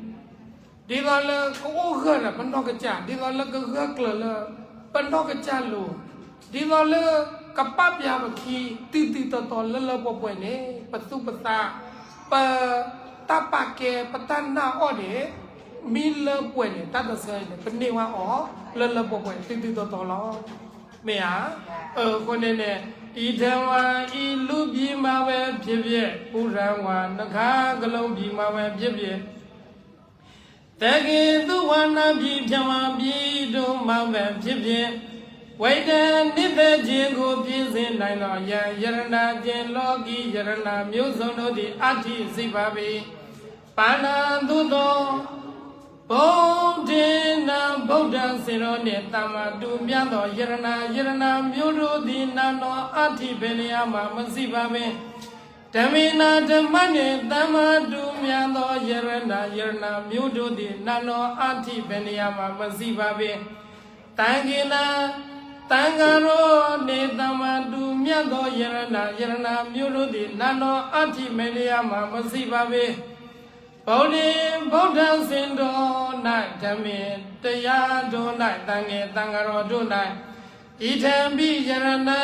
သိးလၢကအိၣ်ဂၢၢ်ဒီးပနီၢ်ကစၢ်, ဒ်သိးလၢကဂၢၢ်ကျၢၤလၢပနီၢ်ကစၢ်လိၤ, ဒ်သိးလၢကပာ်ပျၢ်ပခံ တုၤတုၤတီၤတီၤလၢလၢပှဲၤပှဲၤန့ၣ် ပသူၣ်ပသး ပတၢ်ပာ်ကဲ ပတၢ်နာ်အီၣ်န့ၣ် မ့ၢ်လၢပှဲၤန့ၣ် တၢ်တဆၢန့ၣ် ပန့ၢ်ဝဲအီၤ လၢလၢပှဲၤပှဲၤ တုၤတုၤတီၤတီၤလီၤ. မ့ၢ်ဧါ. အဃိန့ၣ်န့ၣ် အံးထွဲဝဲအံး လူၤဘံးမၤဝဲ ဖြစ်ဖြစ်, ပူၤရၤဝၤ နှစ်ခါကလုံး ဘံးမၤဝဲ ဖြစ်ဖြစ်, သက့ၤသုဝၤနၢ်ဘံး ဖြၢမၤဘံး ဒိၣ်မၤဝဲ ဖြစ်ဖြစ်, ဝိတ္တနိသင်္ခ် ခြေကို ဖြစ်စေနိုင်သော ယရဏာကျင့် လောကီး ယရဏာမျိုးစုံတို့သည် အတ္ထိ စံးပါပေ ပါဏာသို့သော ဗုဒ္ဓေန ဗုဒ္ဓဆင်တော်နှင့် သမ္မာတူမြတ်သော ယရဏာ ယရဏာမျိုးတို့သည် နာ်နော အတ္ထိ ဘယ်နေရာမှာ မစံးပါပေ။ ဓမ္မေန ဓမ္မနှင့် သမ္မာတူမြတ်သော ယရဏာ ယရဏာမျိုးတို့သည် နာ်နော အတ္ထိ ဘယ်နေရာမှာ မစံးပါပေ။ သံဃေန သံဃာတော်နှင့် သမ္မာတူမြတ်သော ယရဏာ ယရဏာမျိုးတို့သည် နာ်နော အတ္ထိ ဘယ်နေရာမှာ မစံးပါပေ။ ဗုဒ္ဓေ ဗုဒ္ဓဆင်တော်၌ ဓမ္မေ တရားတော်၌ သံဃေ သံဃာတော်တို့၌ ဣထံ ပိ ယရဏံ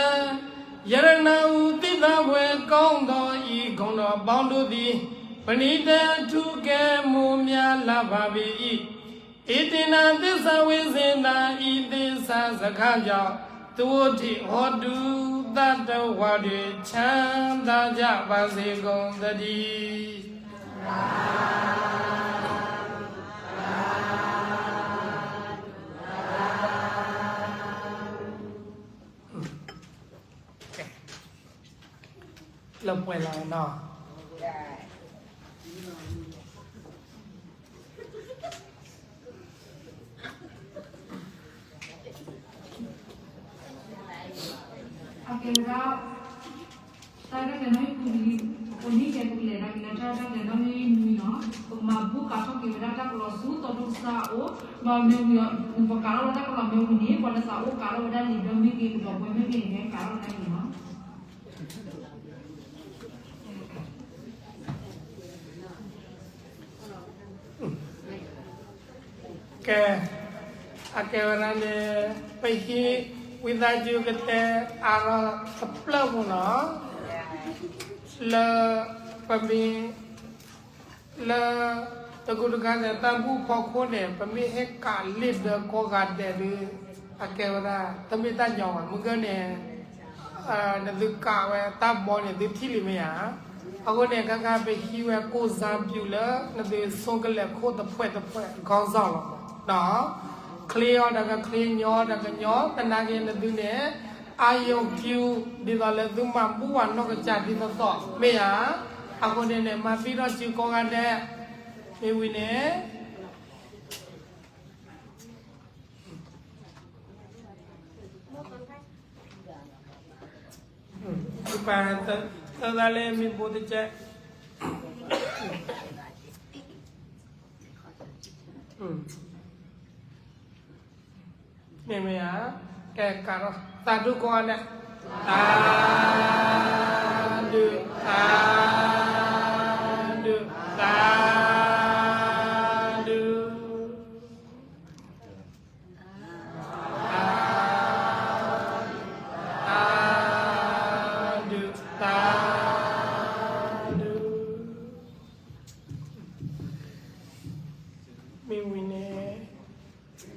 ယရဏဟု သိသးဘွဲ့ကောင်းသော ယရဏာအုသိသးဘွဲ့ကောင်းသော ဤဂုဏ်တော်ပေါင်းတို့သည် ပဏိတံ ထူးကဲ မွန်မြတ်လှပၢ်ပေ၏။ ဧတေန သစ္စာဝေဇေန သံဃာ သစ္စာစကားကြောင့် သုဝတ္ထိ ဟောတု သတ္တဝါတို့ ချမ်းသာကြပါစေကုန်သတည်း။ လၢပှဲၤလီၤနီၤ. အကဲဝဲဒၣ် တၢ်ရဲၣ်တၢ်ကျဲၤနီၣ်ဂံၢ်ပူၤလံ, အဃိန့ၣ် ကဲပကလဲၤဒၣ်က့ၤလၢတၢ်ရဲၣ်တၢ်ကျဲၤနီၣ်ဂံၢ်နွံနီၤ, ပကမၤဘူၣ်ကးထီၣ်က့ၤဝဲဒၣ်တၢ်ကလီၤဆူသီဒိၣ်ကစၢ်အအိၣ်, ဘၣ်မ့ၢ်ဝံၤအီၤ ပကးထီၣ်ဝဲတၢ်ကလီၤမ့ၢ်ဝံၤန့ၣ် ပှၤလၢသးအိၣ်ကးထီၣ်ဝဲဒၣ်လံာ်ဒၢမ့ၢ်ဂ့ၤ ကဒီးဘှဲမ့ၢ်ဂ့ၤန့ၣ် ကးထီၣ်ဝဲဒၣ်န့ၣ်လီၤ. ကဲ, အကဲဝဲဒၣ်န့ၣ် ပဟံး ဝံသးစူၤကတဲအါထီၣ်တဖျၢၣ်ပူၤနီၤ, လၢပမ့ၢ် လၢတကူတကၤန့ၣ် တၢ်ဘူၣ်ဖီခိၣ်န့ၣ် ပမ့ၢ်ဟဲကးလံာ်ဒၢကိးဂၤဒဲးဒီး အကဲဝဲဒၣ် တမ့ၢ်တၢ်ညီဘၣ် မုၢ်ကၢၢ်န့ၣ် နသုကးဝဲတၢ်ဘီန့ၣ် သုထံၣ်လံမ့ၢ်ဧါ. အဃိန့ၣ် ခဲခါပဟံးဝဲကိးစၢ်ပျူၤလၢ နသုဆိကလဲၤခိၣ်တဖှဲးတဖှဲး ခေါင်းဆောင်လီၤ. ချ့အီၤဒီးကချ့ ညီအီၤဒီးကညီ သနာ်က့နသုန့ၣ် အာရုံပြု ဒ်သိးလၢသုမၤဘူၣ်ဝဲနီၢ်ကစၢ်ဒ်သိးသိး မ့ၢ်ဧါ. အဃိန့ၣ်န့ၣ် မၤသံထီၣ်စုကိးဂၤဒဲး မ့ၢ်ဝံၤန့ၣ် သုပာ်သၢသၢလၢမ့ၣ်ပိၢ်တကဲး မ့ၢ်မ့ၢ်ဧါ. ကဲကးထီၣ် သးဒူကိးဂၤဒဲး, သးဒူ, သးဒူ, သးဒူ. မ့ၢ်ဝံၤန့ၣ် အဲ တၢ်ဒုးကိးဂၤဒဲး, တၢ်ဒုး, တၢ်ဒုး, တၢ်ဒုး, တၢ်ဒုး, တၢ်ဒုးကိးဂၤဒဲး, တၢ်ဒုး, တၢ်ဒုး, တၢ်ဒုး, တၢ်ဒုးကိးဂၤဒဲး, တၢ်ဒုး, တၢ်ဒုး, တၢ်ဒုး, လၢ တၢ်ဒုးကိးဂၤဒဲး, တၢ်ဒုး, တၢ်ဒုး, တၢ်ဒုး, တၢ်ဒုး, တၢ်ဒုး, တၢ်ဒုး, တၢ်ဒုး, တၢ်ဒုး, တၢ်ဒုး, တၢ်ဒုး, တၢ်ဒုး, တၢ်ဒုး, တၢ်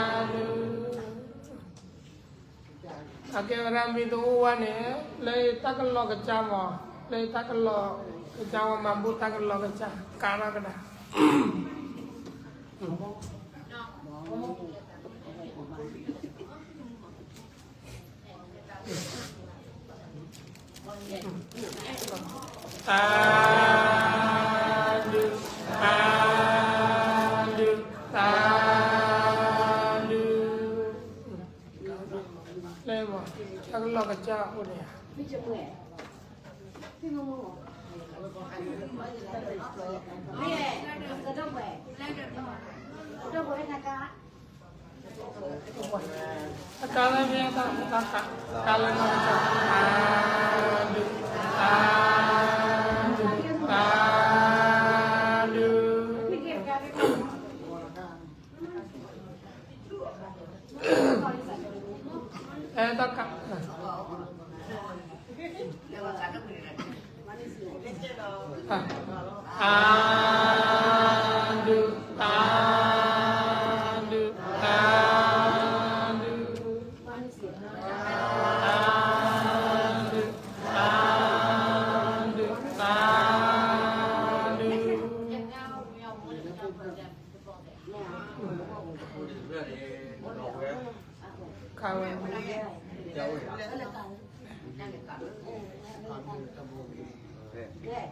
ဒုး. အကဲဝဲဒၣ်မ့ၢ်တအိၣ်ဝဲန့ၣ် လၢတၢ်ကလီကစၢ်မး, လၢတၢ်ကလီကစၢ်ဝဲ မၤဘူၣ်တၢ်ကလီကစၢ် ကးထီၣ်ကဒါ. တၢ်ဒုး, တၢ်ဒုး, တၢ်ဒုး. လၢမး တၢ်ကလီကစၢ်အိၣ်န့ၣ်ဧါ. အတၢ်လၢမ့ၢ်တၢ်, တၢ်လၢမ့ၢ်တၢ်, တၢ်ဒုး, တၢ်ဒုး, တၢ်ဒုး. အဲတၢ်က, တၢ်ဒုး, တၢ်ဒုး, တၢ်ဒုး, တၢ်ဒုး, တၢ်ဒုး, တၢ်ဒုး. ခါဝဲ, တၢ်ဒုး, တၢ်ဒုး, တၢ်ဒုး. တၢ်ဒုး, တၢ်ဒုး, တၢ်ဒုး.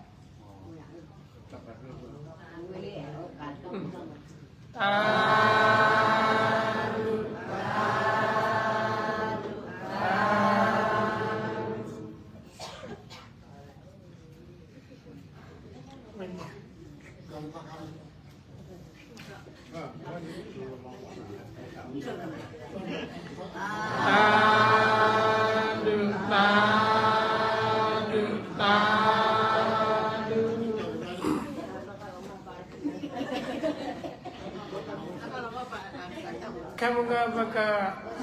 ခဲမုၢ်ဂီၤ ပက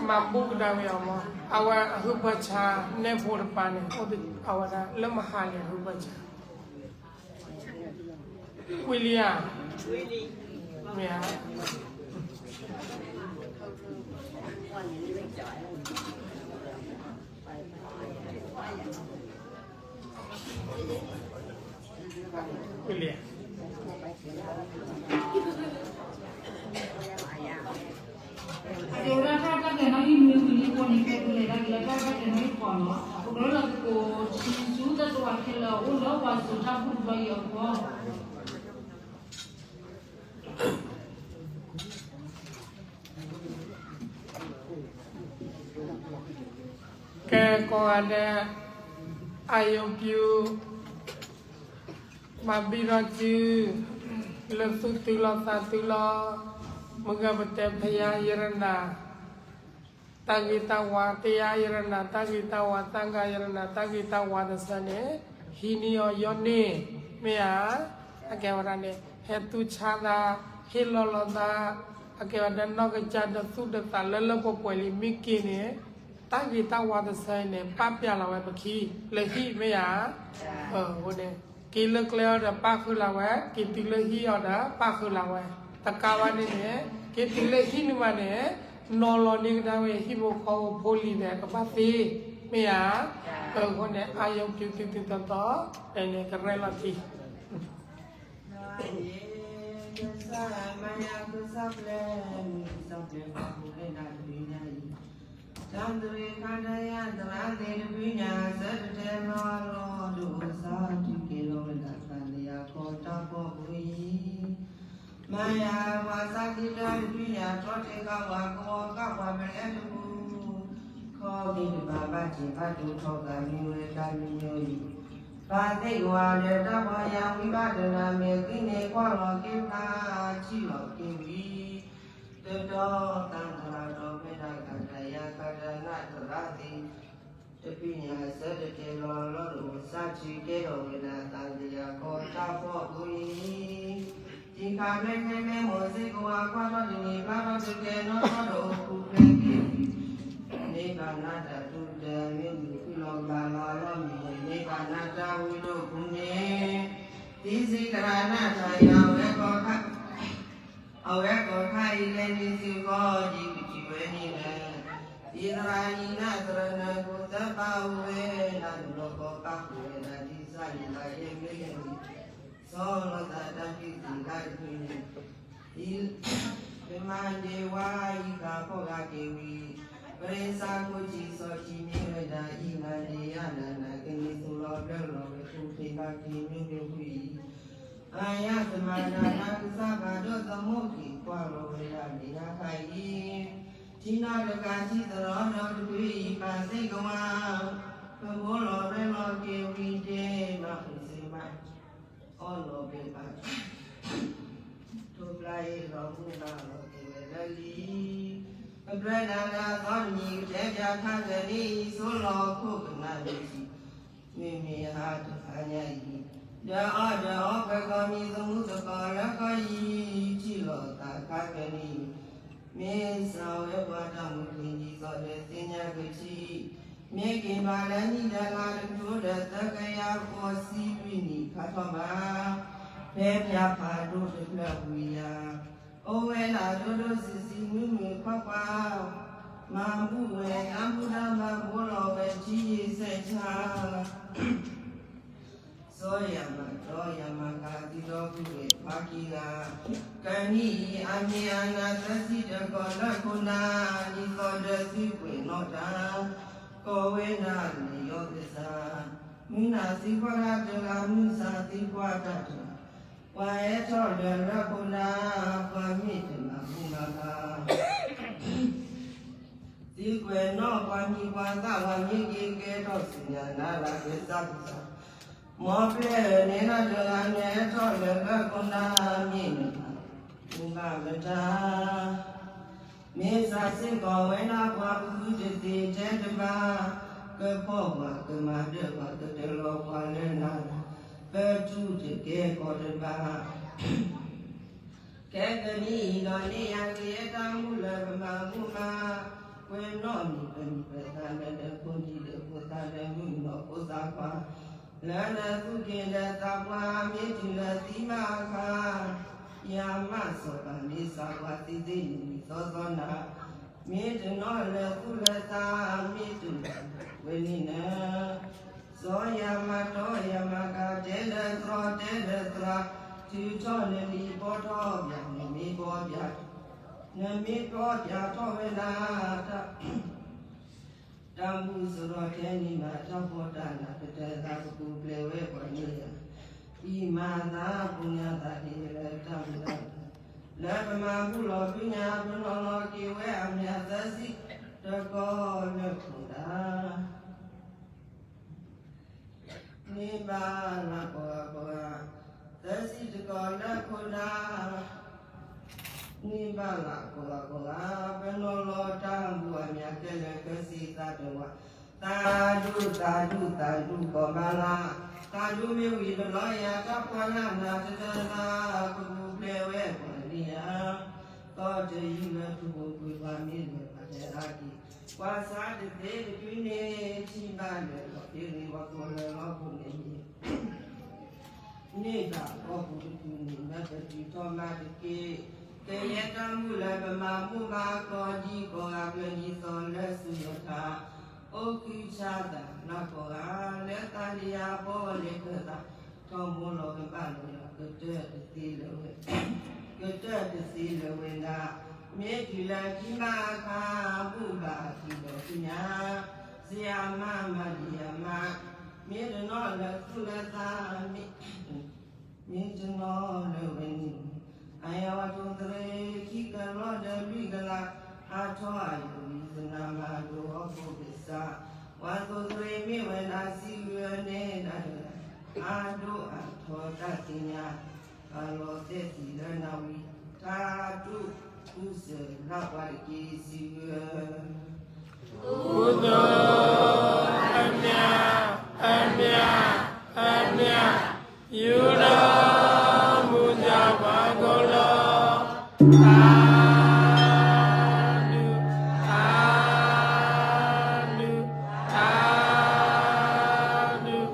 မၤဘူၣ်ကဒါဝဲအီၤမး, အဝဲအဟုဖၢဆါ နဲဖိတပၤန့ၣ် အိၣ်အဝဲဒၣ်လၢမဟါန့ၣ် အဟုဖၢဆါ ဝံၤလံဧါ, မ့ၢ်ဧါ. အကဲဝဲဒၣ်တၢ်ရဲၣ်တၢ်ကျဲၤနီၣ်ဂံၢ်မနုၤဝံၤလံအဃိန့ၣ် ကဲကလဲၤတၢ်က့ၤလၢတၢ်ရဲၣ်တၢ်ကျဲၤနီၣ်ဂံၢ်ဃိးလီၤ. ပကရၢလီၤသကိး ဆံဆူတၢ်တဝာ်ခဲလၢာ်အိၣ်လၢပှၤစိာ်တၢ်ဘူၣ်တဘျီအံၤအဂီၢ် ကဲကိးဂၤဒဲး အယိၤပူၤ ဘၣ်ဘံၣ်ထီၣ်စု လၢသူၣ်တုၤလီၤသးတုၤလီၤ မုၢ်ဂၤပတဲဖယၤယရနၤ တၢ်ဂ့ၤတၢ်ဝါ တယၤယရနၤ တၢ်ဂ့ၤတၢ်ဝါ သၣ်ဂၤယရနၤ တၢ်ဂ့ၤတၢ်ဝါတစဲးန့ၣ် ဟံးန့ၢ်အီၤယီန့ၢ် မ့ၢ်ဧါ. အကဲဝဲဒၣ်န့ၣ် ဟဲတူၢ်ဆါသး ဟ့ၣ်လီၤလီၤသး အကဲဝဲဒၣ်နီၢ်ကစၢ်ဒီးသူၣ်ဒီးသးလၢလၢပှဲၤပှဲၤလံ မ့ၢ်က့ၤန့ၣ် တၢ်ဂ့ၤတၢ်ဝါတဆၢအံၤန့ၣ် ပၢ်ပျၢ်လီၤဝဲပခံလၢဟံၣ်မ့ၢ်ဧါ. အဃိန့ၣ် က့ၤလၢကျဲအီၤဒီးပၢ်ဃုလီၤဝဲ, က့ၤတုၤလၢဟံၣ်အီၤဒီးပၢ်ဃုလီၤဝဲ, တကးဘၣ်န့ၣ်န့ၣ် က့ၤတုၤလၢဟံၣ်န့ၣ်ဘၣ်န့ၣ် နီၤလီၤန့ၢ်ကဒါဝဲဟံၣ်ဖိဃီဖိဖိလံၤဒီးကဘၣ်သ့ မ့ၢ်ဧါ. အဃိန့ၣ် အါယုံပျံၤသုသုတသီ တၢ်န့ၣ်ကရဲၣ်လီၤတံၢ် ကစၢ်မၤယၤကစၢ်ပျဲ မုၢ်ကစၢ်ပျဲပှၤဖိလၢနၤတဘျုးညါအံၤ, တၢ်သရ့ခါတၢ်ယၤသရၣ်သ့ၣ်တဘျုးညါ ဆၢတတဲလီၤလီၤ ဒိးအိၣ်စါထူၣ်က့ၤလီၤဝဲဒၣ်သးလၢယၤခီတၢ်ဖီခိၣ်အံၤ, မၤယၤပှၤစၢ်ခံတၢၢ်တဘျုးညါ ထီၣ်တ့ၢ်ဃာ်ပှၤကဝီၤဃာ်ပှၤပလဲတပူၤ, ခီက့ၤတဘၣ်ဘၣ်စ့ၢ်ဘၣ်တိၢ်ထီၣ်ဃာ်မ့ၢ်ဝဲတၢ်မံၤမံၤအံၤ, ပာ်သ့ၣ်ကဝၤလၢတၢ်ပီၢ်ယၤဝံဘၣ်တနၤမဲာ်သံန့ၣ် ကွၢ်လီၤက့ၤဖျါ ထံၣ်လီၤက့ၤဝံၤ, တတီၤသးသရၣ်ဒီးမဲာ်တၢ်ကတၢၢ်ယၤ ကတၢၢ်နၢ်သရၣ်သ့ၣ် တဘျုးညါဆၢတတဲလီၤလီၤ ဒိးအိၣ်စါထူၣ်ကဲထီၣ်ဝဲဒၣ်သးလၢယၤခီတၢ်ဖီခိၣ်အံၤ, တံၤခါဖျဲၣ်ခဲမဲမိၢ်စ့ၢ်ကဝၤ ကွၢ်ထီၣ်တနံၤဖျါထီၣ်တကဲနီၢ်နီၢ် ဒိးအိၣ်ဃူဖျဲၣ်က့ၤဝံၤ, န့ၢ်ဘၣ်နၤတၢ်ဒိၣ်တၢ်မ့ၢ်မုာ် ဃုလီၤဘၣ်လီၤလီၤမံၤန့ၣ် န့ၢ်ဘၣ်နၤတၢ်ဝံၤဒိၣ်ပူၤန့ၣ်, သံစ့ကရၤနၢ်တၢ်ယၤဝဲကီၢ်ခါ အဝဲကီၢ်ခါအံၤလဲၤနုာ်စ့ၢ်ကီး ဒ်ကထံၣ်ဝဲန့ၣ်လီၤ. သံသရၣ်နံၤနၢ်သရၣ်နၢ်ကိၣ်သၢပာ်အိၣ်ဝဲ နၢ်တဘျီဃီပာ်ဃုာ်ဝဲဒၣ်ဒ်စၢ်ယွၤလၢယဲၢ်မ့ၢ်လဲၣ်န့ၣ်, စီၤလီၤသးတၢ်ဖံးသ့ၣ်တဖၣ်တဖုန့ၣ်, ဒ် ပမၤဒ့ဝါအံၤဃာ်ဖီၣ်ဂာ်က့ၤဝံၤ, ပရ့စၢ်ခိၣ်ဆံးစီၤထံးမ့ၢ်ဝဲဒၣ်အံၤ မၤဒ့ယၤနးနး ကန့ၢ်သိးလီၤဘျၢလီၤဝဲခိၣ်ဖံးဘၣ်က့ၤမ့ၢ်ဝံၤအံၤ, အါယၤသမါဒၣ်နၤကစၢ်ဖးဒိၣ်သမူက့ၤကွၢ်လီၤဝဲဒၣ်ဒ့နၤခါအံၤ, ထံနီၣ်တကးထံသရီဒီတဖုအံၤ ပာ်သ့ၣ်ကဝၤ, ပဘိလီၤရဲၣ်လီၤက့ၤဝံၤဒ့မး အိၣ်စ့မး, အီၣ်လီၤဘဲဘၣ် ထိၣ်ဖျါအ့ၣ်လီၤမုၢ်ဘၣ်လီၤက့ၤဝဲလၢလံ, ကပြၢနၤလၢအသီတနံၤ ကတဲပၠးထါကနံၣ်အံၤ ဆိလီၤခိၣ်ကနၣ်မ့ၢ်ထံး, မ့မ့ၢ်ဟါတဖၣ်ညါအံၤ, ဒီးအီၣ်ဒီးအီပှဲၤကီၢ်မံၤသမူသကိးလၢကီၢ်ယံၤ ထံၣ်လီၤသးခါကနံၣ်အံၤ, မ့ၢ်စၢ်ဝဲပှၤတၢ်မုၢ်ချံ ဒ်သိးဒီးသ့ၣ်ညါကထံၣ်, မ့ၢ်က့ၤဘၣ်လၢနံၣ်ဒီးလါတကထိဒီးသၢကယၤဃိးဆံလွံၢ်နံၣ်ခါထီၣ်ဘၣ်, ဖဲပၠးဖးဒိၣ်တဖျၢၣ်ဝံၤယၤ, အိၣ်ဝဲဒၣ်ဒိၣ်ဒိၣ်ဆံးဆံးမုၢ်မုၢ်ခွါခွါ, မၤဘူၣ်ဝဲတၢ်ဘူၣ်တၢ်ဘါ ဘိလီၤဝဲထံယံၤစဲးဆါ စီၤယၤမၤတီယၤမၤကၤ သုဒီပုၢ်ဝဲၢ်ခွါခံဂၤ, ကနံၣ်အံၤအမ့ၢ်အနၢ်သၢဆံတကီၢ်လၢခိၣ်နၢ်, ဒ်သိးဒီးသုကွဲးနီၣ်တၢ်, ကိးဝဲဒၣ်လၢယီၤကစၢ်, မုၢ်နၤသံကွၢ်တၢ်တဂၤ မုၢ်ဆါသံကွၢ်တၢ်တဂၤ, ပှၤအဲၣ်ထီၣ်လၢလၢခိၣ်နၢ်, ပှၤမ့ၢ်တမၤဘူၣ်မၤဘါ သုကွဲးနီၣ်ပှၤမံၤပှၤသၣ် ပှၤမ့ၢ်က့ၤကဲထီၣ်ဆူညါနၤလၢကစၢ်ကစၢ်, မ်ပျဲၢ်ဧၢ နဲဒၣ်တဂၤ နအဲၣ်ထီၣ်လၢလၢခိၣ်နၢ် မ့ၢ်နမၤဘူၣ်မၤဘါမတၤ, မ့ၢ်စးစ့ၢ်ကီးဝဲဒၣ်ပှၤကဟုတသ့တဲတဘၣ်, ကဖီၣ်ပှၤကမၤဒၢၣ်ပှၤ ကတၢၢ်လီၤပှၤလၢနၤ, ပတူၢ်တကဲကီးတဘၣ် ခဲကနံၣ်အံၤဒီး န့ၢ်ယၤကယဲၢ်တၢ်မူလၢပမၤဘူၣ်မၤ, ကွဲးနီၣ်မံၤပမံၤပသးလၢ လၢဖိဒံလၢဖိသၣ်လၢမုၣ်ကနီၤဖိသၣ်ခွါ, လၢနသူၣ်က့ၤလၢသးပှၢ် မ့ၢ်တုၤလၢသံဘၣ်အခါ, ယၤမၢ်စီၤပၤမ့ၢ်စၢ်ပှၤသံသ့ၣ်နံၤနံၤသီသီနၤ, မ့ၢ်တနီၣ်လၢသူၣ်လၢသး မ့ၢ်တနီၣ်ဝဲန့ၣ်နၤ စီၤယၤမၤတီယၤမၤကၤ တဲလၢသရီတဲလၢသရၣ်, ထုးထီၣ်နလံာ်ဘီထီၣ်ပၠး နမ့ၢ်ဘီပၠး, နမ့ၢ်ဘီပၠးထီၣ်ဝဲဒၣ် တၢ်မူစရီထဲန့ၣ်မး တၢ်ဖှီၣ်တၢ်နး ကတၢၢ်သးကပူၤဖျဲးဝဲပှၤန့ၣ်ယၤ, အံၤမၤသးပူၤညါသးဒ်လၢတၢ်မူတၢ် လၢပမၤဘူၣ်လီၤဖုညါ ပနီၤလီၤက့ၤဝဲအမ့ၢ်သၢဆံတကီၢ်လၢခိၣ်နၢ် န့ၢ်ဘၣ်လၢကိးဂၤကိးဂၤ, သၢဆံတကီၢ်လၢခိၣ်နၢ်, န့ၢ်ဘၣ်လၢကိးဂၤကိးဂၤ, ပနီၤလီၤတၢ်ဘူၣ်အမ့ၢ်ခဲလၢာ်ခဲဆ့သးတဝး, သးဒူၣ်သးဒူၣ်သးဒူၣ်ကီးမၤလၢ်, သးဒူၣ်မ့ၢ်ဝံၤတဘျီယၤ တၢ်ဖှီၣ်တၢ်နး တတၢၢ်သးကပူၤဖျဲးဝဲပှၤန့ၣ်ယၤ, ကီၢ်တယုၢ်လၢထူပူၤကွံာ်ပှၤမ့ၢ်လဲၤပှၤတဲအါက့ၤ ကွၢ်စၢ်တသ့တဒုန့ၣ် ထံၣ်ဘၣ်လၢလီၤ ဖဲန့ၣ်ပှၤကိးလၢလီၤပူၤန့ၣ် န့ၢ်ဘၣ်အီၣ်ပူၤတဒုန့ၣ် လၢပတုၤထီၣ်မးတက့ၢ်. ကယဲၢ်တၢ်မုၢ်လၢပမၤမူဘၣ် ကိးဒံကိးဂၤ ပျၢၤဒ်သိးလၢစူၤယီၤထး အိၣ်ဃုဆါသးနၢ်ကိးဂၤ လၢသးလံယၤဘီလဲၤခၢၣ်သး ထီၣ်မိၢ်လီၤကဘၣ်လီၤယၤ ကတၢၢ်တသ့လၢဝဲ ကတၢၢ်တသ့လၢဝဲဒၣ် မ့ၢ်တုၤလၢခံမးအခါ ဘူၣ်ဘၣ်အခံဒီးသ့ၣ်ညါ စံးအမါမၤဒံးအမါ မ့ၢ်တနီၣ်လၢသူၣ်လၢသး မ့ၢ်တနီၣ်လၢဝဲန့ၣ် အယဝၤတိၢ်သရ့ၤ ခံကလီၢ်ဒီးလွံၢ်ကလး ဟးထီၣ်အယိာ်လံ သနၤမၤဒိးဟီၣ်ခိၣ်ကစၢ် ပှၤသိၣ်သရ့ၤမ့ၢ်ဝဲဒၣ်စံးဝဲန့ၣ် ဒၣ်တဂၤ အါဒိၣ်အထီတၢ်သ့ၣ်ညါ အလီၤသဲၣ်သံလၢနၣ်ဝံၤ ထါတူၢ်ဃုစၢၤလၢပှၤတက့ၢ်စံးဝဲ ကုသိုလ်အမျၢ် အမျၢ် အမျၢ် ယူၢ်လီၤမူဒါ ပှၤကိးလီၤ တၢ်ဒုး တၢ်ဒုး တၢ်ဒုး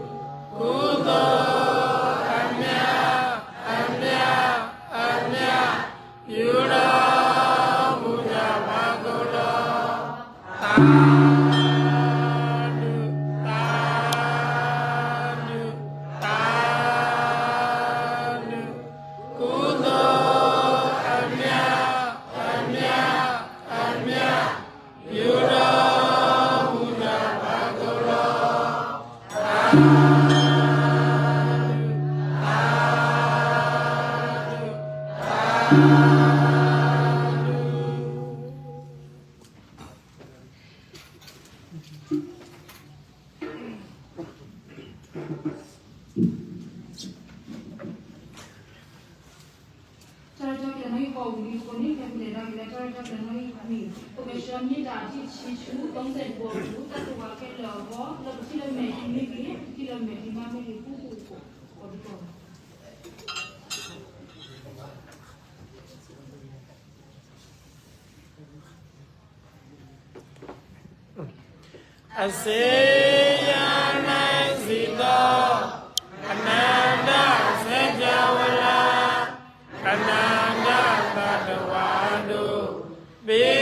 ကုသိုလ်အမျၢ် အမျၢ် အမျၢ် ယူၢ်လီၤမူဒါ ပှၤကိးလီၤ တၢ်ဒုး တၢ်ဒုး တၢ်ဒုး ကုသိုလ်အမျၢ် အမျၢ် အမျၢ် ယူၢ်လီၤမူဒါ ပှၤကိးလီၤ တၢ်ဒုး တၢ်ဒုး တၢ်ဒုး တၢ်ရဲၣ်တၢ်ကျဲၤနီၣ်ဂံၢ်ပီၣ်ဝံၤလံအဃိန့ၣ် ပကလဲၤတၢ်က့ၤလၢတၢ်ရဲၣ်တၢ်ကျဲၤနီၣ်ဂံၢ်အမံၤ ပကဆှၢမ့ၢ်တၢ်အထံၣ်ဆံဆူ သုံးဆယ့်တစ်အပူၤ တၢ်သဝီခဲလၢာ်အဂီၢ် လၢပထံၣ်လၢမဲာ်ထံမ့ၢ်ဂ့ၤ ပထံၣ်လၢမဲာ်ထံမ့ၢ်ဂ့ၤ ပူၤပူၤကိးကိးဒံးကိး အစ့ယၤနစံးသီ ကနၣ်တၢ်ဆဲးကၢဝဲလၢ ကနၣ်တၢ်သးတဝးဒိၣ် ဘ့